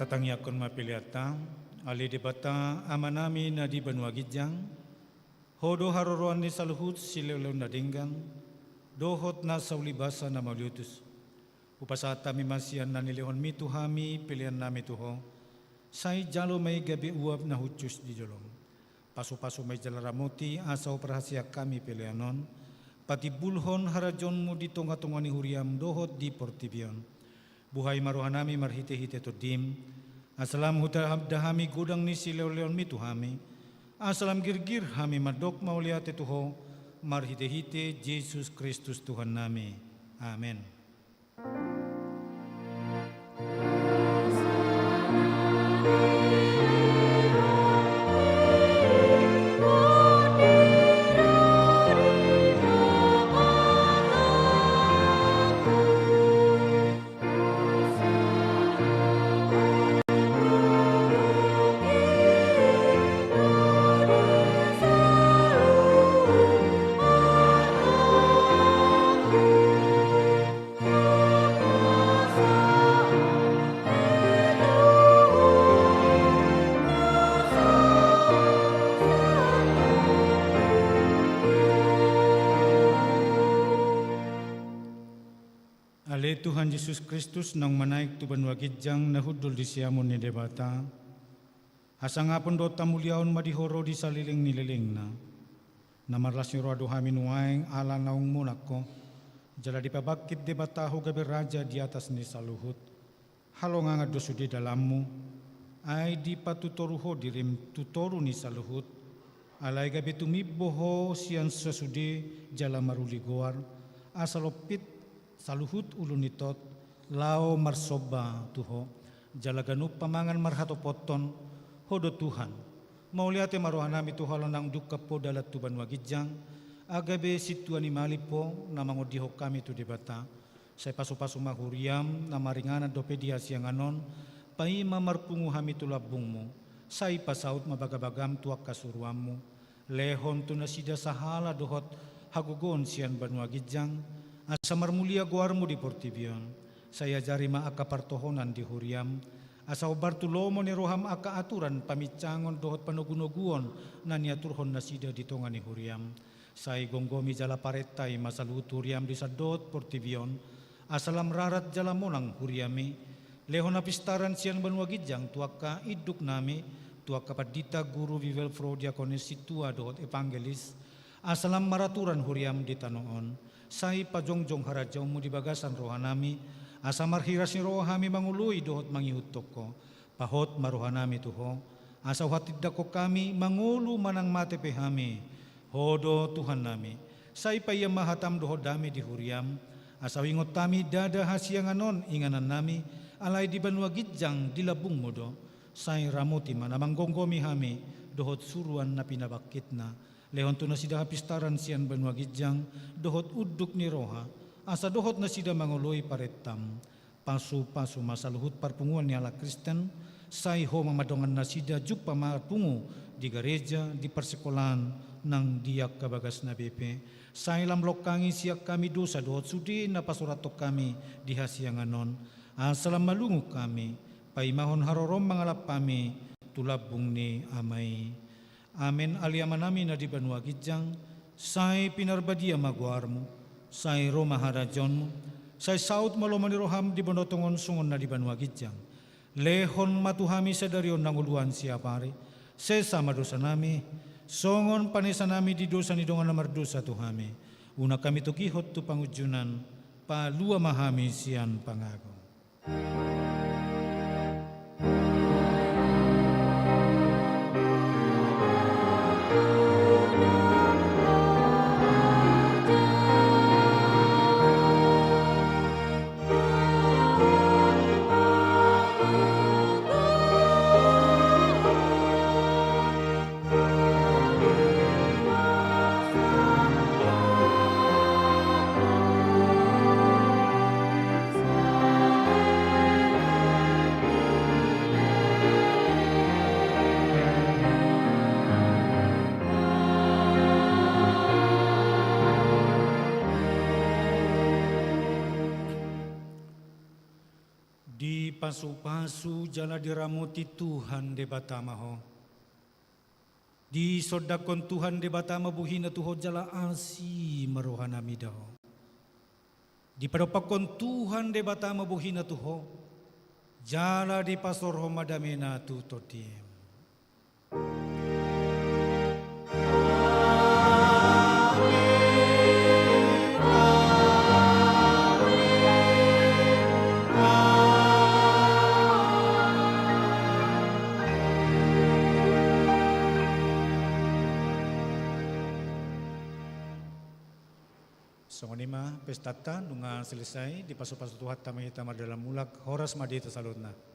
Tatangiangkon ma peleanta. Ale Debata Amanami na di banua ginjang, Ho do haroroan ni saluhut silehonlehon na denggan dohot nasa ulibasa na mauliutus. Hupasahat hami ma sian na nilehonmi tu hami peleannami tu Ho, Sai jalo ma i gabe uap na hushus di jolom. Pasupasu ma i jala ramoti asa huparhaseang hami pelean on, patimbulhon harajaonmu di tongatonga ni huriam dohot di portibi on. Buhai ma rohanami marhitehite Tondim, asa lam hutanda hami godang ni silehonlehonmi tu hami, asa lam girgir hami mandok mauliate tu Ho, marhitehite Jesus Kristus Tuhannami. Amen. Ale Tuhan Jesus Kristus, naung manaek tu banua ginjang na hundul di siamun ni Debata, hasangapon dohot hamuliaon ma di Ho ro di saleleng ni lelengna. Na marlas ni roha do hami nuaeng ala naung monang Ho, jala dipabangkit Debata Ho gabe Raja di atas ni saluhut. Halongangan do sude dalanmu, ai dipatutoru Ho dirim tu toru ni saluhut, alai gabe tumimbo Ho sian sasude jala maruli goar, asa lompit saluhut ulu ni tot, laho marsomba tu Ho, jala ganup pamangan marhatopothon, Ho do Tuhan. Mauliate ma rohanami tu Ho ala naung diungkap Ho dalan tu banua ginjang, asa gabe sintua ni malim Ho na mangondihon hami tu Debata. Sai pasupasu ma huriam na maringanan dope di hasiangan on, paima marpungu hami tu lambungmu, sai pasaut ma bagabagam tu angka suruanmu. Lehon tu nasida sahala dohot hagogoon sian banua ginjang, asa marmulia goarmu di portibi on. Sai ajari ma angka partohonan di huriam, asa hombar tu lomo ni roham angka aturan paminsangon dohot panogunoguon na niaturhon nasida di tonga ni huriam. Sai gomgomi jala parentai ma saluhut huriam di sandok portibi on, asa lam rarat jala monang huriam i. Lehon hapistaran sian banua ginjang tu angka induknami, tu angka pandita, guru, biwel, pro, diakones, sintua dohot evangelis, asa lam maraturan huriam di tano on. Sai pajongjong harajaonmu di bagasan rohanami, asa marhiras ni roha hami mangoloi dohot mangihuthon Ho. Pahot ma rohanami tu Ho, asa huhatindangkon hami mangolu manang mate pe hami, Ho do Tuhannami. Sai paihut ma hatam dohot dame di huriam, asa huingot hami ndada hasiangan on inganannami, alai di banua ginjang di lambungmu do. Sai ramoti ma na manggomgomi hami dohot suruan na pinabangkitna. Lehon tu nasida hapistaran sian banua ginjang dohot unduk ni roha, asa dohot nasida mangoloi parentam. Pasupasu ma saluhut parpunguan ni halak Kristen, sai Ho ma mandongani nasida jumpa marpungu di gareja, di parsikolaan, nang di angka bagasna be pe. Sai lam longkangi sian hami dosa dohot sude na pasurathon hami di hasiangan on, asa lam malungun hami paimahon harorom mangalap hami tu lambung ni Ama i. Amen. Ale Amanami na di banua ginjang, sai pinarbadia ma goarmu, sai ro ma harajaonmu, sai saut ma lomo ni roham di banua tonga on songon na di banua ginjang. Lehon ma tu hami sadari on hangoluan siapari, sesa ma dosanami, songon panesanami di dosa ni dongan na mardosa tu hami. Unang hami togihon tu pangunjunan, palua ma hami sian pangago. Dipasupasu jala diramoti Tuhan Debata ma ho. Disondangkon Tuhan Debata ma bohina tu ho jala asi ma rohanami da ho. Dipadompakkon Tuhan Debata ma bohina tu ho, Jala dipasaorhon ma damena tu tondim. Songon i ma pestanta nunga selesai, dipasupasu Tuhanta ma hita mardalan mulak, horas ma di hita saluhutna.